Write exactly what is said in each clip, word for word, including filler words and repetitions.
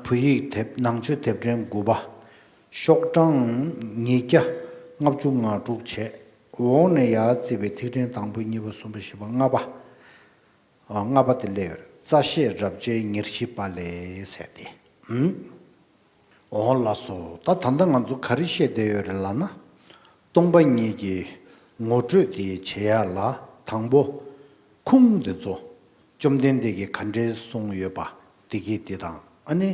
བོད་ཡིག་དེབ་ནང་ཆོས་དེབ་ཕྲེང་དགུ་པ། ཤོག་གྲངས་ཉིས་བརྒྱ་ལྔ་བཅུ་ང་དྲུག་བྱས། འོག་ནས་ཡར་བརྩིས་པའི་ཐིག་ཕྲེང་དང་པོ་གཉིས་པ་གསུམ་པ་བཞི་པ་ལྔ་པ། ཨ། ལྔ་པ་དེ་སླེབས་ཡོད་རེད། རྩ་བཤད་རབ་བྱེད་ཉེར་བཞི་པ་ལས་ཟེར་ཏེ། ཨུམ། འོ་ལགས་སོ། ད་ད་ལྟ་ང་ཚོ་ག་རེ་བཤད་བསྡད་ཡོད་རེད་ལབ་ན། སྟོང་པ་ཉིད་ཀྱི་ངོ་སྤྲོད་དེ་བྱེད་ཡ་ལ་དང་པོ་ཁུངས་དེ་ཚོ་བཅོམ་ལྡན་འདས་ཀྱིས་ག་འདྲས་གསུངས་ཡོད་པ་དེ་གས་དེ་དང་། ཨ་ནི།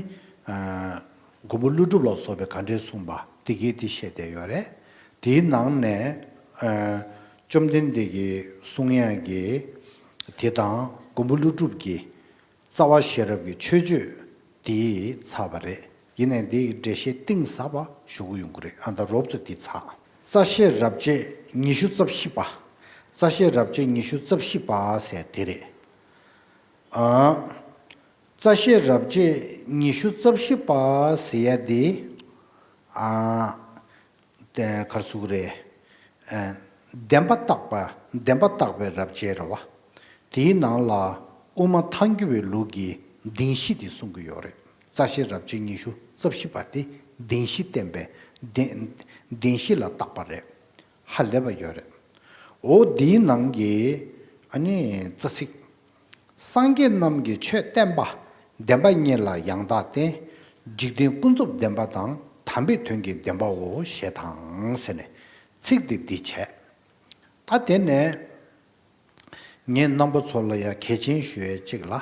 ཨ། མགོན་པོ་ཀླུ་སྒྲུབ་ལ་སོགས་པས་ག་འདྲས་གསུངས་པ་དེ་གས་དེ་བཤད་བསྡད་ཡོད་རེད། དེའི་ནང་ནས། ཨ། བཅོམ་ལྡན་འདས་ཀྱིས་གསུང་ཡ་གི་དེ་དང་མགོན་པོ་ཀླུ་སྒྲུབ་ཀྱི་རྩ་བ་ཤེས་རབ་ཀྱི་མཆོད་བརྗོད་དེ་ཚར་བ་རེད། ཡིན་ནའི་འདི་ཡི་འགྲེལ་བཤད་གཏིང་ཟབ་པ་ཞུ་གི་ཡོང་གི་རེད། ཨ། ད་རོབ་ཙམ་འདི་ཚར། རྩ་བཤད་རབ་བྱེད་ཉི་ཤུ་རྩ་བཞི་པ། རྩ་བཤད་རབ་བྱེད་ཉི་ཤུ་རྩ་བཞི་པ་ཟེར་དེ་རེད། ཨ། རྩ་བཤད་རབ་བྱེད་ཉི་ཤུ་རྩ་བཞི་པ་ཟེར་ཡ་འདི། ཨ། དེ་ག་རེ་ཟེར་དགོས་རེད། ཨ། བདེན་པ་བརྟག་པ། བདེན་པ་བརྟག་པའི་རབ་བྱེད་རེད་བ། དེའི་ནང་ལ་དབུ་མ་ཐལ་འགྱུར་བའི་ལུགས་ཀྱི་བདེན་བཞི་དེ་གསུང་གི་ཡོད་རེད། རྩ་བཤད་རབ་བྱེད་ཉི་ཤུ་རྩ་བཞི་པ་དེ་བདེན་བཞི་བསྟན་པའི་བདེན། བདེན་བཞི་ལ་བརྟག་པ་རེད། ཧ་ལས་པ་ཡོད་རེད། འོ་འདིའི་ནང་གི། ཨ་ནི་རྩ་ཚིག་སངས་རྒྱས་རྣམས་ཀྱིས་ཆོས་བསྟན་པ། བདེན་པ་གཉིས་ལ་ཡང་དག་བརྟེན། འཇིག་རྟེན་ཀུན་རྫོབ་བདེན་པ་དང་། དམ་པའི་དོན་གྱི་བདེན་པའོ་ཞེས་དང་ཟེར་ནས་ཚིག་འདི་འདི་བྱས། ད་དེ་ནས་ངས་རྣམ་པ་ཚོ་ལ་ཡ་གལ་ཆེན་ཞུ་ཡས་གཅིག་ལ།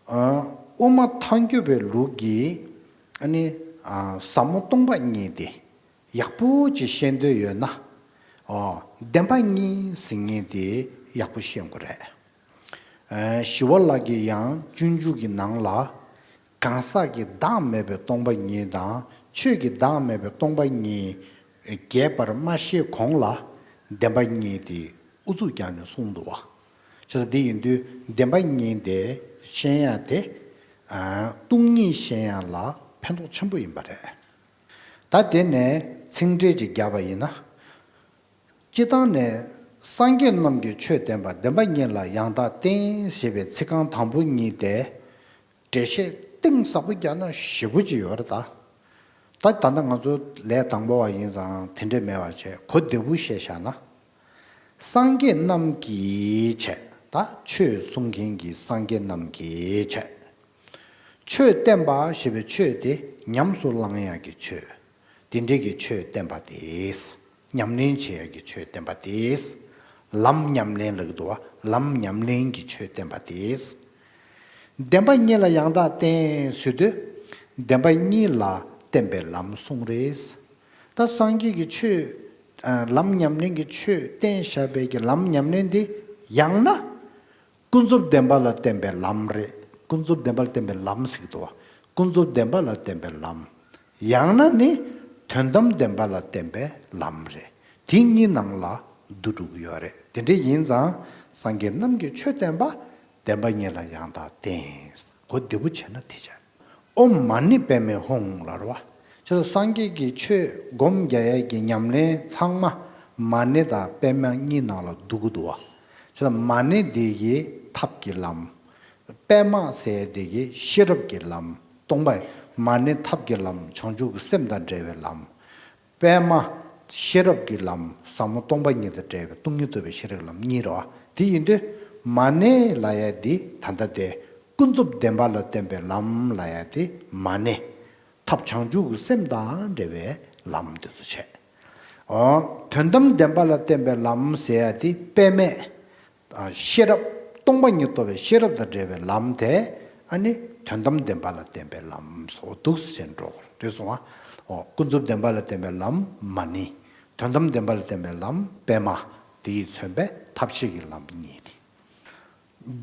ཨ། དབུ་མ་ཐལ་འགྱུར་བའི་ལུགས་ཀྱི། ཨ་ནི། ཨ། ཟབ་མོ་སྟོང་པ་ཉིད་དེ་ཡག་པོ་ཅིག་ཤེས་འདོད་ཡོད་ན། ཨོ། བདེན་པ་གཉིས་ཟེར་མཁན་དེ་ཡག་པོ་ཤེས་དགོས་རེད། ཨ། ཞི་བ་ལྷ་གི་ཡང་སྤྱོད་འཇུག་གི་ནང་ལ། གང་ཟག་གི་བདག་མེད་པའི་སྟོང་པ་ཉིད་དང་ཆོས་ཀྱི་བདག་མེད་པའི་སྟོང་པ་ཉིད་རྒྱས་པར་མ་བཤད་གོང་ལ་བདེན་པ་གཉིས་དེ་ཨུ་ཚུགས་རྒྱག་ནས་གསུངས་འདུག་བ། བྱས་ཙང་དེ་ཡིན་དུས་བདེན་པ་གཉིས་དེ་ཤེས་ཡ་དེ། ཨ། སྟོང་ཉིད་ཤེས་ཡ་ལ་ཕན་ཐོགས་ཆེན་པོ་ཡིན་པ་རེད། ད་དེ་ནས་ཚིག་འགྲེལ་ཅིག་བརྒྱབ་པ་ཡིན་ན། སྤྱིར་བཏང་ནས་སངས་རྒྱས་རྣམས་ཀྱིས་ཆོས་བསྟན་པ། བདེན་པ་གཉིས་ལ་ཡང་དག་བརྟེན་ཞེས་པའི་ཚིག་རྐང་དང་པོ་གཉིས་དེ། འགྲེལ་བཤད་གཏིང་ཟབ་པོ་རྒྱག་ན་ཞེ་པོ་ཅིག་ཡོད་རེད་ད། ད་ད་ལྟ་ང་ཚོ་ལས་དང་པོ་བ་ཡིན་ཙང་དེ་འདྲས་མེད་པ་བྱས། གོ་བདེ་པོ་བཤད་བཞག་ན། སངས་རྒྱས་རྣམས་ཀྱིས་བྱས། ད་ཆོས་གསུང་མཁན་གྱི་སངས་རྒྱས་རྣམས་ཀྱིས་བྱས། ཆོས་བསྟན་པ་ཞེས་པའི་ཆོས་དེ་ཉམས་སུ་བླང་ཡག་གི་ཆོས། དེ་འདྲའི་གི་ཆོས་བསྟན་པ་དེས། ཉམས་ལེན་བྱེད་ཡག་གི་ཆོས་བསྟན་པ་དེས། ལམ་ཉམས་ལེན་ལབ་ཀྱི་འདུག་བ། ལམ་ཉམས་ལེན་གྱི་ཆོས་བསྟན་པ་དེས། བདེན་པ་གཉིས་ལ་ཡང་དག་བརྟེན་ཟེར་དུས། བདེན་པ་གཉིས་ལ་བརྟེན་པའི་ལམ་གསུངས་རེད། ད་སངས་རྒྱས་ཀྱི་ཆོས། ཨ། ལམ་ཉམས་ལེན་གྱི་ཆོས་བསྟན་བཞག་པའི་གི་ལམ་ཉམས་ལེན་དེ་ཡང་ན། ཀུན་རྫོབ་བདེན་པ་ལ་བརྟེན་པའི་ལམ་རེད། ཀུན་རྫོབ་བདེན་པ་ལ་བརྟེན་པའི་ལམ་ཟེར་གྱི་འདུག་བ། ཀུན་རྫོབ་བདེན་པ་ལ་བརྟེན་པའི་ལམ། ཡང་ན་ནི་དོན་དམ་བདེན་པ་ལ་བརྟེན་པའི་ལམ་རེད། དེ་གཉིས་ནང་ལ་འདུ་འགྲོ་གི་ཡོད་རེད། དེ་འདྲ་ཡིན་ཙང་སངས་རྒྱས་རྣམས་ཀྱིས་ཆོས་བསྟན་པ། བདེན་པ་གཉིས་ལ་ཡང་དག་བརྟེན། གོ་བདེ་པོ་བྱས་ན་དེ་བྱས། ཨོཾ་མ་ཎི་པདྨེ་ཧཱུྃ་ལབ་རེད་བ། བྱས་ཙང་སངས་རྒྱས་ཀྱི་ཆོས་སྒོམ་རྒྱག་ཡས་ཀྱི་ཉམས་ལེན་ཚང་མ་མ་ཎི་དང་པདྨ་གཉིས་ནང་ལ་འདུ་གི་འདུག་བ། བྱས་ཙང་མ་ཎི་འདི་གི་ཐབས་ཀྱི་ལམ། པདྨ་ཟེར་ཡས་འདི་གི་ཤེས་རབ་ཀྱི་ལམ། སྟོང་པ། མ་ཎི་ཐབས་ཀྱི་ལམ། བྱང་ཆུབ་ཀྱི་སེམས་དང་འབྲེལ་བའི་ལམ། པདྨ། ཤེས་རབ་ཀྱི་ལམ། ཟབ་མོ་སྟོང་པ་ཉིད་དང་འབྲེལ་བའི་སྟོང་ཉིད་རྟོགས་པའི་ཤེས་རབ་ཀྱི་ལམ་གཉིས་རེད་བ། དེ་ཡིན་དུས་མ་ཎི་ལབ་ཡ་འདི་ད་ལྟ་དེ་ཀུན་རྫོབ་བདེན་པ་ལ་བརྟེན་པའི་ལམ་ལབ་ཡ་དེ་མ་ཎི། ཐབས་བྱང་ཆུབ་ཀྱི་སེམས་དང་འབྲེལ་བའི་ལམ་དེ་ཚོ་བྱས། འོ། དོན་དམ་བདེན་པ་ལ་བརྟེན་པའི་ལམ་ཟེར་ཡ་དེ་པདྨས། ཨ། ཤེས་རབ། སྟོང་པ་ཉིད་རྟོགས་པའི་ཤེས་རབ་དང་འབྲེལ་བའི་ལམ་དེ། ཨ་ནི་དོན་དམ་བདེན་པ་ལ་བརྟེན་པའི་ལམ་སོགས་འདུག་ཟེར་འགྲོ་དགོས་རེད་གསུངས་པ། འོ། ཀུན་རྫོབ་བདེན་པ་ལ་བརྟེན་པའི་ལམ་མ་ཎི། དོན་དམ་བདེན་པ་ལ་བརྟེན་པའི་ལམ་པདྨ། དེ་ཡིས་མཚོན་པའི་ཐབས་ཤེས་ཀྱི་ལམ་གཉིས་ཏེ།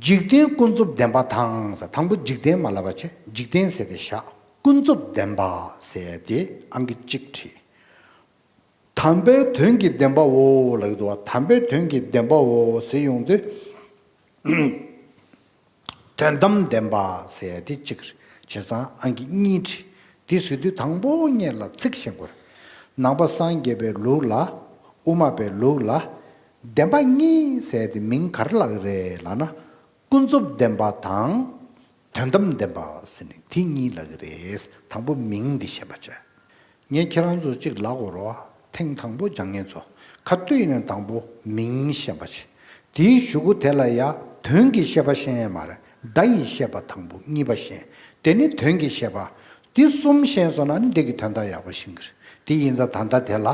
འཇིག་རྟེན་ཀུན་རྫོབ་བདེན་པ་དང་ཟེར། དང་པོ་འཇིག་རྟེན་མ་ལབ་པ་བྱས། འཇིག་རྟེན་ཟེར་ཏེ་བཞག་ཀུན་རྫོབ་བདེན་པ་ཟེར་ཏེ་ཨང་ཀི་གཅིག་བྲིས། དམ་པའི་དོན་གྱི་བདེན་པའོ་ལབ་ཀྱི་འདུག་བ། དམ་པའི་དོན་གྱི་བདེན་པའོ་ཟེར་ཡོང་དུས། དོན་དམ་བདེན་པ་ཟེར་ཏེ་གཅིག་རེད། བྱས་ཙང་ཨང་ཀི་གཉིས་བྲིས། དེ་ཟེར་དུས་དང་པོ་ཉིད་ལ་ཚིག་ཤེས་དགོས། ནང་པ་སངས་རྒྱས་པའི་ལུགས་ལ། དབུ་མ་པའི་ལུགས་ལ། བདེན་པ་གཉིས་ཟེར་ཏེ་མིང་ག་རེ་ལབ་ཀྱི་རེད་ལབ་ན། ཀུན་རྫོབ་བདེན་པ་དང་། དོན་དམ་བདེན་པ་ཟེར་ནས་དེ་གཉིས་ལབ་ཀྱི་རེད། དང་པོ་མིང་འདི་བཤད་པ་བྱས། ངས་ཁྱེད་རང་ཚོ་གཅིག་ལབ་དགོས་རེད་བ། ཐེངས་དང་པོ་སྦྱང་མཁན་ཚོ་ག་དུས་ཡིན་ན་དང་པོ་མིང་བཤད་པ་བྱས། དེའི་གཞུག་གུ་དེ་ལ་ཡ་དོན་གྱི་བཤད་པ་ཤེས་ཡ་མ་རེད། སྒྲ་ཡི་བཤད་པ་དང་པོ་གཉིས་པ་ཤེས། དེ་ནི་དོན་གྱི་བཤད་པ། འདི་གསུམ་ཤེས་སོང་ན་ནི་འདི་གི་དོན་དག་ཡག་པོ་ཤེས་ཀྱི་རེད། དེ་ཡིན་ཙང་ད་ལྟ་དེ་ལ་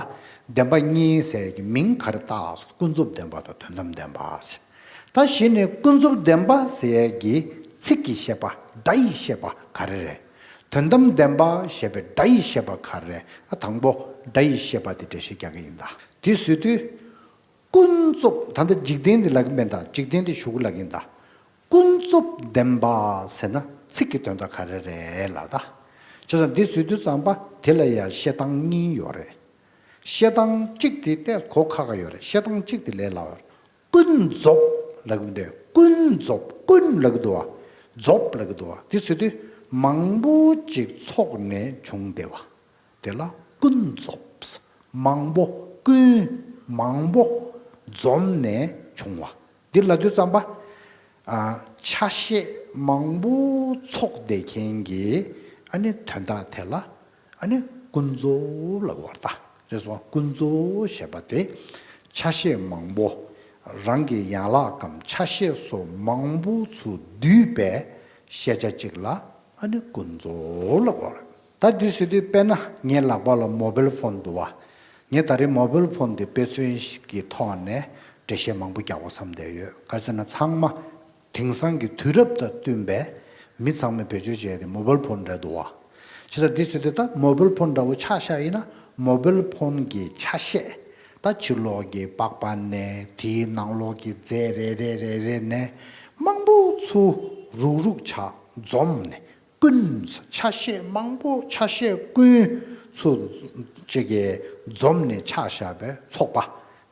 བདེན་པ་གཉིས་ཟེར་གྱི་མིང་ག་རེ་བཏགས་སོང་། ཀུན་རྫོབ་བདེན་པ་དང་དོན་དམ་བདེན་པ་ཟེར། ད་གཞི་ནས་ཀུན་རྫོབ་བདེན་པ་ཟེར་ཡས་ཀྱི་ཚིག་གི་བཤད་པ་སྒྲ་ཡི་བཤད་པ་ག་རེ་རེད། དོན་དམ་བདེན་པ་ཞེས་པའི་སྒྲ་ཡི་བཤད་པ་ག་རེ་རེད། ཨ་དང་པོ་སྒྲ་ཡི་བཤད་པ་དེ་འགྲེལ་བཤད་རྒྱག་གི་ཡིན་ད། དེ་ཟེར་དུས་ཀུན་རྫོབ་ད་ལྟ་འཇིག་རྟེན་འདི་ལབ་ཀྱི་མེད་ད། འཇིག་རྟེན་འདི་གཞུག་གུ་ལབ་ཀྱི་ཡིན་ད། ཀུན་རྫོབ་བདེན་པ་ཟེར་ན་ཚིག་གི་དོན་དག་ག་རེ་རེད་ལབ་ད། བྱས་ཙང་འདི་ཟེར་དུས་ཙམ་པ་དེ་ལ་ཡང་བཤད་སྟངས་གཉིས་ཡོད་རེད། བཤད་སྟངས་གཅིག་དེ་ཏོག་ཙམ་གོ་ཁག་ཡོད་རེད། བཤད་སྟངས་གཅིག་དེ་ལས་སླ་བ། ཀུན་རྫོབ་ལབ་ཀྱི་འདུག་ཀུན་རྫོབ། ཀུན་ལབ་ཀྱི་འདུག་བ། རྫོབ་ལབ་ཀྱི་འདུག་བ། དེ་ཟེར་དུས་མང་པོ་ཅིག་ཚོགས་ནས་བྱུང་བསྡད་པ། དེ་ལ་ཀུན་རྫོབ། མང་པོ། ཀུན། མང་པོ། འཛོམས་ནས་བྱུང་བ། འདི་ལབ་དུས་ཙམ་པ། ཨ། ཆ་ཤས་མང་པོ་ཚོགས་བསྡད་མཁན་གྱི་ཨ་ནི་དོན་དག་དེ་ལ་ཨ་ནི་ཀུན་རྫོབ་ལབ་དགོས་པ་རེད་ད། རེད་སོང་། ཀུན་རྫོབ་ཞེས་པ་དེ་ཆ་ཤས་མང་པོ། རང་གི་ཡན་ལག་གམ་ཆ་ཤས་སོགས་མང་པོ་ཚུར་བསྡུས་པའི་ཤེས་བྱ་གཅིག་ལ་ཨ་ནི་ཀུན་རྫོབ་ལབ་དགོས་རེད། ད་འདི་ཟེར་དུས་དཔེར་ན་ངའི་ལག་པ་ལ་མོ་བེལ་ཕོན་འདུག་བ། ངས་ད་རེས་མོ་བེལ་ཕོན་འདི་དཔེ་མཚོན་ཞིག་གི་ཐོག་ནས་འགྲེལ་བཤད་མང་པོ་རྒྱག་དགོས་བསམ་བསྡད་ཡོད། ག་རེ་ཟེར་ན་ཚང་མ་དེང་སང་གི་དུས་རབས་དང་བསྟུན་པའི་མི་ཚང་མས་བེད་སྤྱོད་བྱས་ཏེ་མོ་བེལ་ཕོན་རེད་འདུག་བ། བྱས་ཙང་འདི་ཟེར་དུས་ད་མོ་བེལ་ཕོན་འདྲ་བོ་ཆ་བཞག་ཡིན་ན་མོ་བེལ་ཕོན་གྱི་ཆ་ཤས། ད་ཕྱི་ལོགས་ཀྱི་པགས་པ་ནས་དེའི་ནང་ལོགས་ཀྱི་རྫས་རེ་རེ་རེ་རེ་ནས་མང་པོ་ཚུར་རུག་རུག་ཆགས་འཛོམས་ནས། ཀུན། ཆ་ཤས་མང་པོ། ཆ་ཤས་ཀུན་ཚུར་ཅིག་གིས་འཛོམས་ནས་ཆ་བཞག་པའི་ཚོགས་པ་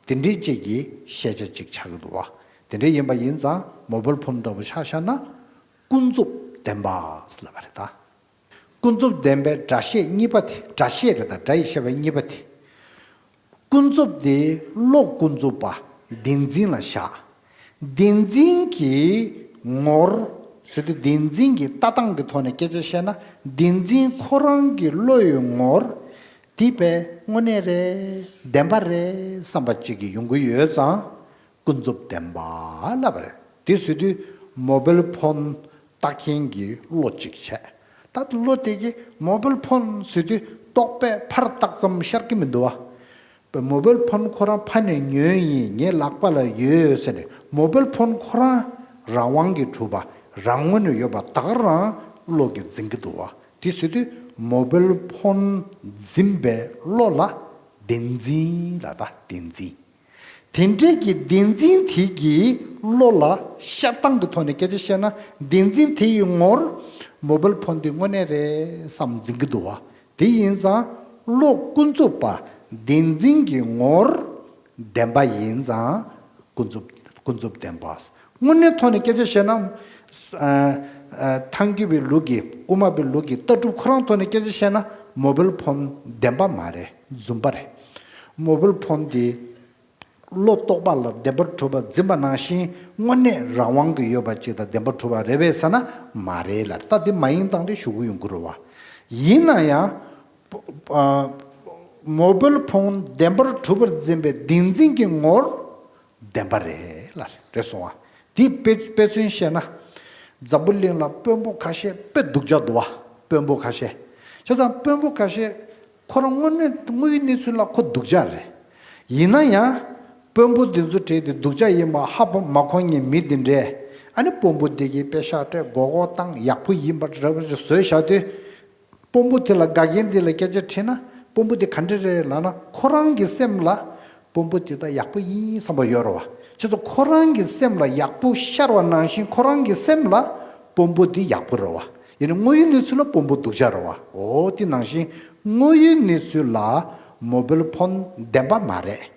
དེ་འདྲའི་ཅིག་གི་ཤེས་བྱ་ཅིག་ཆགས་ཀྱི་འདུག་བ། དེ་འདྲ་ཡིན་པ་ཡིན་ཙང་མོ་བེལ་ཕོན་འདྲ་བོ་ཆ་བཞག་ན་ཀུན་རྫོབ་བདེན་པ་ལབ་པ་རེད་ད། ཀུན་རྫོབ་བདེན་པའི་སྒྲ་བཤད་གཉིས་པ་དེ། སྒྲ་བཤད་རེད་ད། སྒྲ་ཡི་བཤད་པ་གཉིས་པ་དེ། ཀུན་རྫོབ་དེ་བློ་ཀུན་རྫོབ་པ་བདེན་འཛིན་ལ་བཞག་བདེན་འཛིན་གྱི་ངོར། ཟེར་དུས་བདེན་འཛིན་གྱི་ལྟ་སྟངས་ཀྱི་ཐོག་ནས་སྐད་ཆ་བཤད་ན། བདེན་འཛིན་ཁོ་རང་གི་བློ་ཡི་ངོར་དེ་དཔེ་དངོས་གནས་རེད། བདེན་པ་རེད་བསམ་པ་ཅིག་གི་ཡོང་གི་ཡོད་ཙང་ཀུན་རྫོབ་བདེན་པ་ལབ་པ་རེད། དེ་ཟེར་དུས་མོ་བེལ་ཕོན་ལྟ་མཁན་གྱི་བློ་གཅིག་བྱས། ད་བློ་དེ་གིས་མོ་བེལ་ཕོན་ཟེར་དུས་རྟོག་པས་ཕར་བཏགས་ཙམ་ཤར་གྱི་མི་འདུག་བ། མོ་བེལ་ཕོན་ཁོ་རང་ཕ་ནས་ཉོས་ཡིན། ངའི་ལག་པ་ལ་ཡོད་ཟེར་ནས། མོ་བེལ་ཕོན་ཁོ་རང་རང་དབང་གིས་གྲུབ་པ། རང་ངོས་ནས་ཡོད་པ་ད་ག་རང་བློ་གིས་འཛིན་གྱི་འདུག་བ། དེ་ཟེར་དུས་མོ་བེལ་ཕོན་འཛིན་པའི་བློ་ལ་བདེན་འཛིན་ལབ་ད། བདེན་འཛིན། དེ་འདྲའི་གི་བདེན་འཛིན་དེ་གི་བློ་ལ་ཤར་སྟངས་ཀྱི་ཐོག་ནས་སྐད་ཆ་བཤད་ན། བདེན་འཛིན་དེ་ཡི་ངོར་མོ་བེལ་ཕོན་འདི་དངོས་གནས་རེད་བསམ་འཛིན་གྱི་འདུག་བ། དེ་ཡིན་ཙང་བློ་ཀུན་རྫོབ་པ་བདེན་འཛིན་གྱི་ངོར་བདེན་པ་ཡིན་ཙང་ཀུན་རྫོབ། ཀུན་རྫོབ་བདེན་པ། དངོས་གནས་ཐོག་ནས་སྐད་ཆ་བཤད་ན། ཨ། ཨ། ཐལ་འགྱུར་བའི་ལུགས་ཀྱི། དབུ་མ་པའི་ལུགས་ཀྱི་ལྟ་གྲུབ་ཁོ་རང་ཐོག་ནས་སྐད་ཆ་བཤད་ན་མོ་བེལ་ཕོན་བདེན་པ་མ་རེད། རྫུན་པ་རེད། མོ་བེལ་ཕོན་འདི་བློ་རྟོག་པ་ལ་བདེན་པར་གྲུབ་པ་འཛིན་པ་ནང་བཞིན་དངོས་གནས་རང་དབང་གིས་ཡོད་པ་ཅིག་དང་བདེན་པར་གྲུབ་པ་རེད་པས་ཟེར་ན་མ་རེད་ལབ། ད་འདི་མ་ཡིན་སྟངས་དེ་ཞུ་གི་ཡོང་གི་རེད་བ། ཡིན་ན་ཡང་། ཨ། མོ་བེལ་ཕོན་བདེན་པར་གྲུབ་པར་འཛིན་པའི་བདེན་འཛིན་གྱི་ངོར་བདེན་པ་རེད་ལབ། རེད་སོང་བ། དེ་དཔེ་དཔེ་མཚོན་བཤད་ན། འཛམ་བུ་གླིང་ལ་དཔོན་པོ་ཁ་ཤས་དཔེ་སྡུག་ཅག་འདུག་བ། དཔོན་པོ་ཁ་ཤས། བྱས་ཙང་དཔོན་པོ་ཁ་ཤས་ཁོ་རང་དངོས་གནས་དངོས་ཡོད་གནས་ཚུལ་ལ་ཁོ་སྡུག་ཅག་རེད། ཡིན་ན་ཡང་། དཔོན་པོ་འདི་ཚོ་གྲས་དེ་སྡུག་ཅག་ཡིན་པ་ཧ་མ་གོ་མཁན་མི་འདི་འདྲས། ཨ་ནི་དཔོན་པོ་འདི་གིས་དཔེ་ཤག་སྤྲད། མགོ་སྐོར་བཏང་། ཡག་པོ་ཡིན་པ་འདྲ་བོ་ཞིག་བཟོས་བཞག་དུས། དཔོན་པོ་དེ་ལ་དགའ་མཁན་དེ་ལ་སྐད་ཆ་དྲིས་ན། དཔོན་པོ་དེ་ག་འདྲ་རེད་ལབ་ན། ཁོ་རང་གི་སེམས་ལ་དཔོན་པོ་དེ་ད་ཡག་པོ་ཡིན་བསམ་པ་ཡོད་རེད་བ། བྱས་ཙང་ཁོ་རང་གི་སེམས་ལ་ཡག་པོ་ཤར་བ་ནང་བཞིན་ཁོ་རང་གི་སེམས་ལ་དཔོན་པོ་དེ་ཡག་པོ་རེད་བ། ཡིན་ན་དངོས་ཡོད་གནས་ཚུལ་ལ་དཔོན་པོ་སྡུག་ཅག་རེད་བ། འོ་དེ་ནང་བཞིན་དངོས་ཡོད་གནས་ཚུལ་ལ་མོ་བེལ་ཕོན་བདེན་པ་མ་རེད།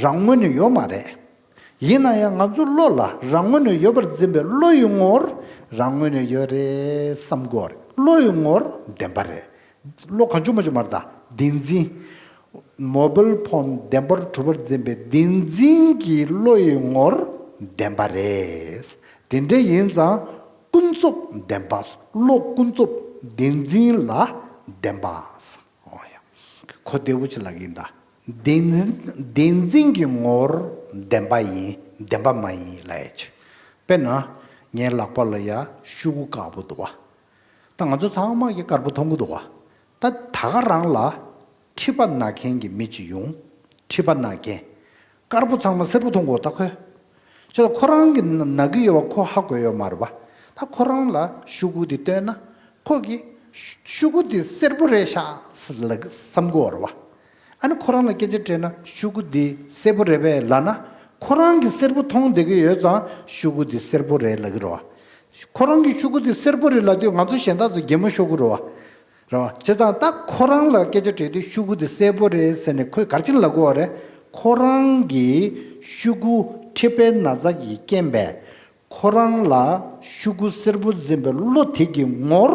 རང་ངོས་ནས་ཡོད་མ་རེད། ཡིན་ན་ཡང་ང་ཚོ་བློ་ལ་རང་ངོས་ནས་ཡོད་པར་འཛིན་པའི་བློ་ཡི་ངོར་རང་ངོས་ནས་ཡོད་རེད་བསམ་གྱི་ཡོད་རེད། བློ་ཡི་ངོར་བདེན་པ་རེད། བློ་གང་བྱུང་མ་བྱུང་མ་རེད་ད། བདེན་འཛིན། མོ་བེལ་ཕོན་བདེན་པར་གྲུབ་པར་འཛིན་པའི་བདེན་འཛིན་གྱི་བློ་ཡི་ངོར་བདེན་པ་རེད། དེ་འདྲ་ཡིན་ཙང་། ཀུན་རྫོབ་བདེན་པ། བློ་ཀུན་རྫོབ་བདེན་འཛིན་ལ་བདེན་པ། ཨོ་ཡ། གོ་བདེ་པོ་ཅིག་ལབ་ཀྱི་ཡིན་ད། བདེན་བདེན་འཛིན་གྱི་ངོར་བདེན་པ་ཡིན། བདེན་པ་མ་ཡིན་ལབ་ཡ་ཅིག་དཔེར་ན། ངའི་ལག་པ་ལ་ཡ་ཤོག་གུ་དཀར་པོ་འདུག་བ། ད་ང་ཚོ་ཚང་མ་གིས་དཀར་པོ་མཐོང་གི་འདུག་བ། ད་ད་ག་རང་ལ་མཁྲིས་པ་ན་མཁན་གྱི་མི་ཅིག་ཡོང་། མཁྲིས་པ་ན་མཁན། དཀར་པོ་ཚང་མ་སེར་པོ་མཐོང་གོ་ད་ཁོས། ཅེས་ཁོ་རང་གི་ན་གི་ཡོད་པ་ཁོ་ཧ་གོ་ཡོད་མ་རེད་པ། ད་ཁོ་རང་ལ་ཤོག་གུ་དེ་སྟོན་ན། ཁོ་གིས་ཤོག་གུ་དེ་སེར་པོ་རེད་ཤག་ཟེར་ལབ་བསམ་གོ་རེད་པ། ཨ་ནི་ཁོ་རང་ལ་སྐད་ཆ་དྲིས་ན་ཤོག་གུ་དེ་སེར་པོ་རེད་པས་ལབ་ན། ཁོ་རང་གིས་སེར་པོ་མཐོང་བསྡད་ཀྱི་ཡོད་ཙང་ཤོག་གུ་དེ་སེར་པོ་རེད་ལབ་ཀྱི་རེད་པ། ཁོ་རང་གིས་ཤོག་གུ་དེ་སེར་པོ་རེད་ལབ་དུས་ང་ཚོ་གཞན་དག་ཚོ་གད་མོ་ཤོར་གྱི་རེད་པ། རེད་པ། བྱས་ཙང་ད་ཁོ་རང་ལ་སྐད་ཆ་དྲིས་དུས་ཤོག་གུ་དེ་སེར་པོ་རེད་ཟེར་ནས་ཁོས་ག་རེ་བྱས་ནས་ལབ་དགོས་པ་རེད། ཁོ་རང་གིས་ཤོག་གུ་མཁྲིས་པའི་ན་ཚ་གིས་རྐྱེན་པས་ཁོ་རང་ལ་ཤོག་གུ་སེར་པོ་འཛིན་པའི་བློ་དེ་གི་ངོར་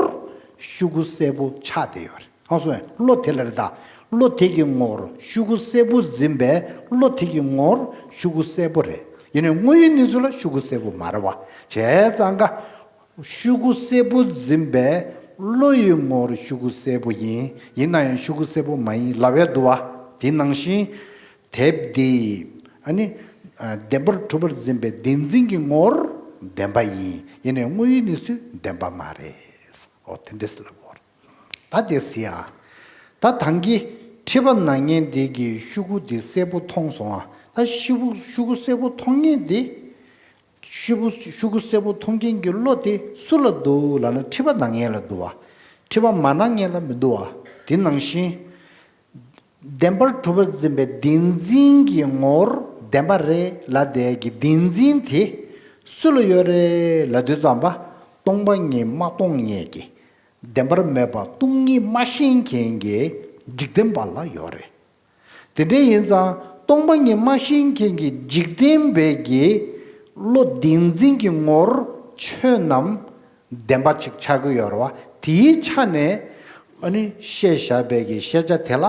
ཤོག་གུ་སེར་པོ་ཆགས་བསྡད་ཡོད་རེད། ཧང་སོང་ངས། བློ་དེ་ལ་རེད་ད། བློ་དེ་གི་ངོར་ཤོག་གུ་སེར་པོ་འཛིན་པའི་བློ་དེ་གི་ངོར་ཤོག་གུ་སེར་པོ་རེད། ཡིན་ནའི་དངོས་ཡོད་གནས་ཚུལ་ལ་ཤོག་གུ་སེར་པོ་མ་རེད་པ། བྱས་ཙང་ཀ་ཤོག་གུ་སེར་པོ་འཛིན་པའི་བློ་ཡི་ངོར་ཤོག་གུ་སེར་པོ་ཡིན། ཡིན་ན་ཡང་ཤོག་གུ་སེར་པོ་མ་ཡིན་ལབ་ཡ་འདུག་པ། དེ་ནང་བཞིན། དེབ་འདི། ཨ་ནི། ཨ། བདེན་པར་གྲུབ་པར་འཛིན་པའི་བདེན་འཛིན་གྱི་ངོར་བདེན་པ་ཡིན། ཡིན་ནའི་དངོས་ཡོད་གནས་ཚུལ་བདེན་པ་མ་རེད། ཨོ་དེ་འདྲས་ལབ་དགོས་རེད། ད་དེ་ཟེར་ཡ། ད་ད་གིན་མཁྲིས་པ་ན་མཁན་དེ་གིས་ཤོག་གུ་དེ་སེར་པོ་མཐོང་སོང་ཨ། ད་ཤོག་གུ་ཤོག་གུ་སེར་པོ་མཐོང་མཁན་དེ། ཤོག་གུ་ཤོག་གུ་སེར་པོ་མཐོང་མཁན་གྱི་བློ་དེ་སུ་ལ་འདུག་ལབ་ན་མཁྲིས་པ་ན་མཁན་ལ་འདུག་པ། མཁྲིས་པ་མ་ན་མཁན་ལ་མི་འདུག་པ། དེ་ནང་བཞིན། བདེན་པར་གྲུབ་པར་འཛིན་པའི་བདེན་འཛིན་གྱི་ངོར་བདེན་པ་རེད་ལབ་བསྡད་ཀྱི་བདེན་འཛིན་དེ་སུ་ལ་ཡོད་རེད་ལབ་དུས་ཙམ་པ། སྟོང་པ་ཉིད་མ་མཐོང་མཁན་གྱི། བདེན་པར་མེད་པ་སྟོང་ཉིད་མ་ཤེས་མཁན་གྱི་འཇིག་རྟེན་པ་ལ་ཡོད་རེད། དེ་འདྲ་ཡིན་ཙང་སྟོང་པ་ཉིད་མ་ཤེས་མཁན་གྱི་འཇིག་རྟེན་པའི་གི་བློ་བདེན་འཛིན་གྱི་ངོར་ཆོས་རྣམས་བདེན་པ་ཅིག་ཆགས་ཀྱི་ཡོད་རེད་པ། དེའི་ཆ་ནས་ཨ་ནི་བཤད་བཞག་པའི་གི་བཤད་བྱ་དེ་ལ་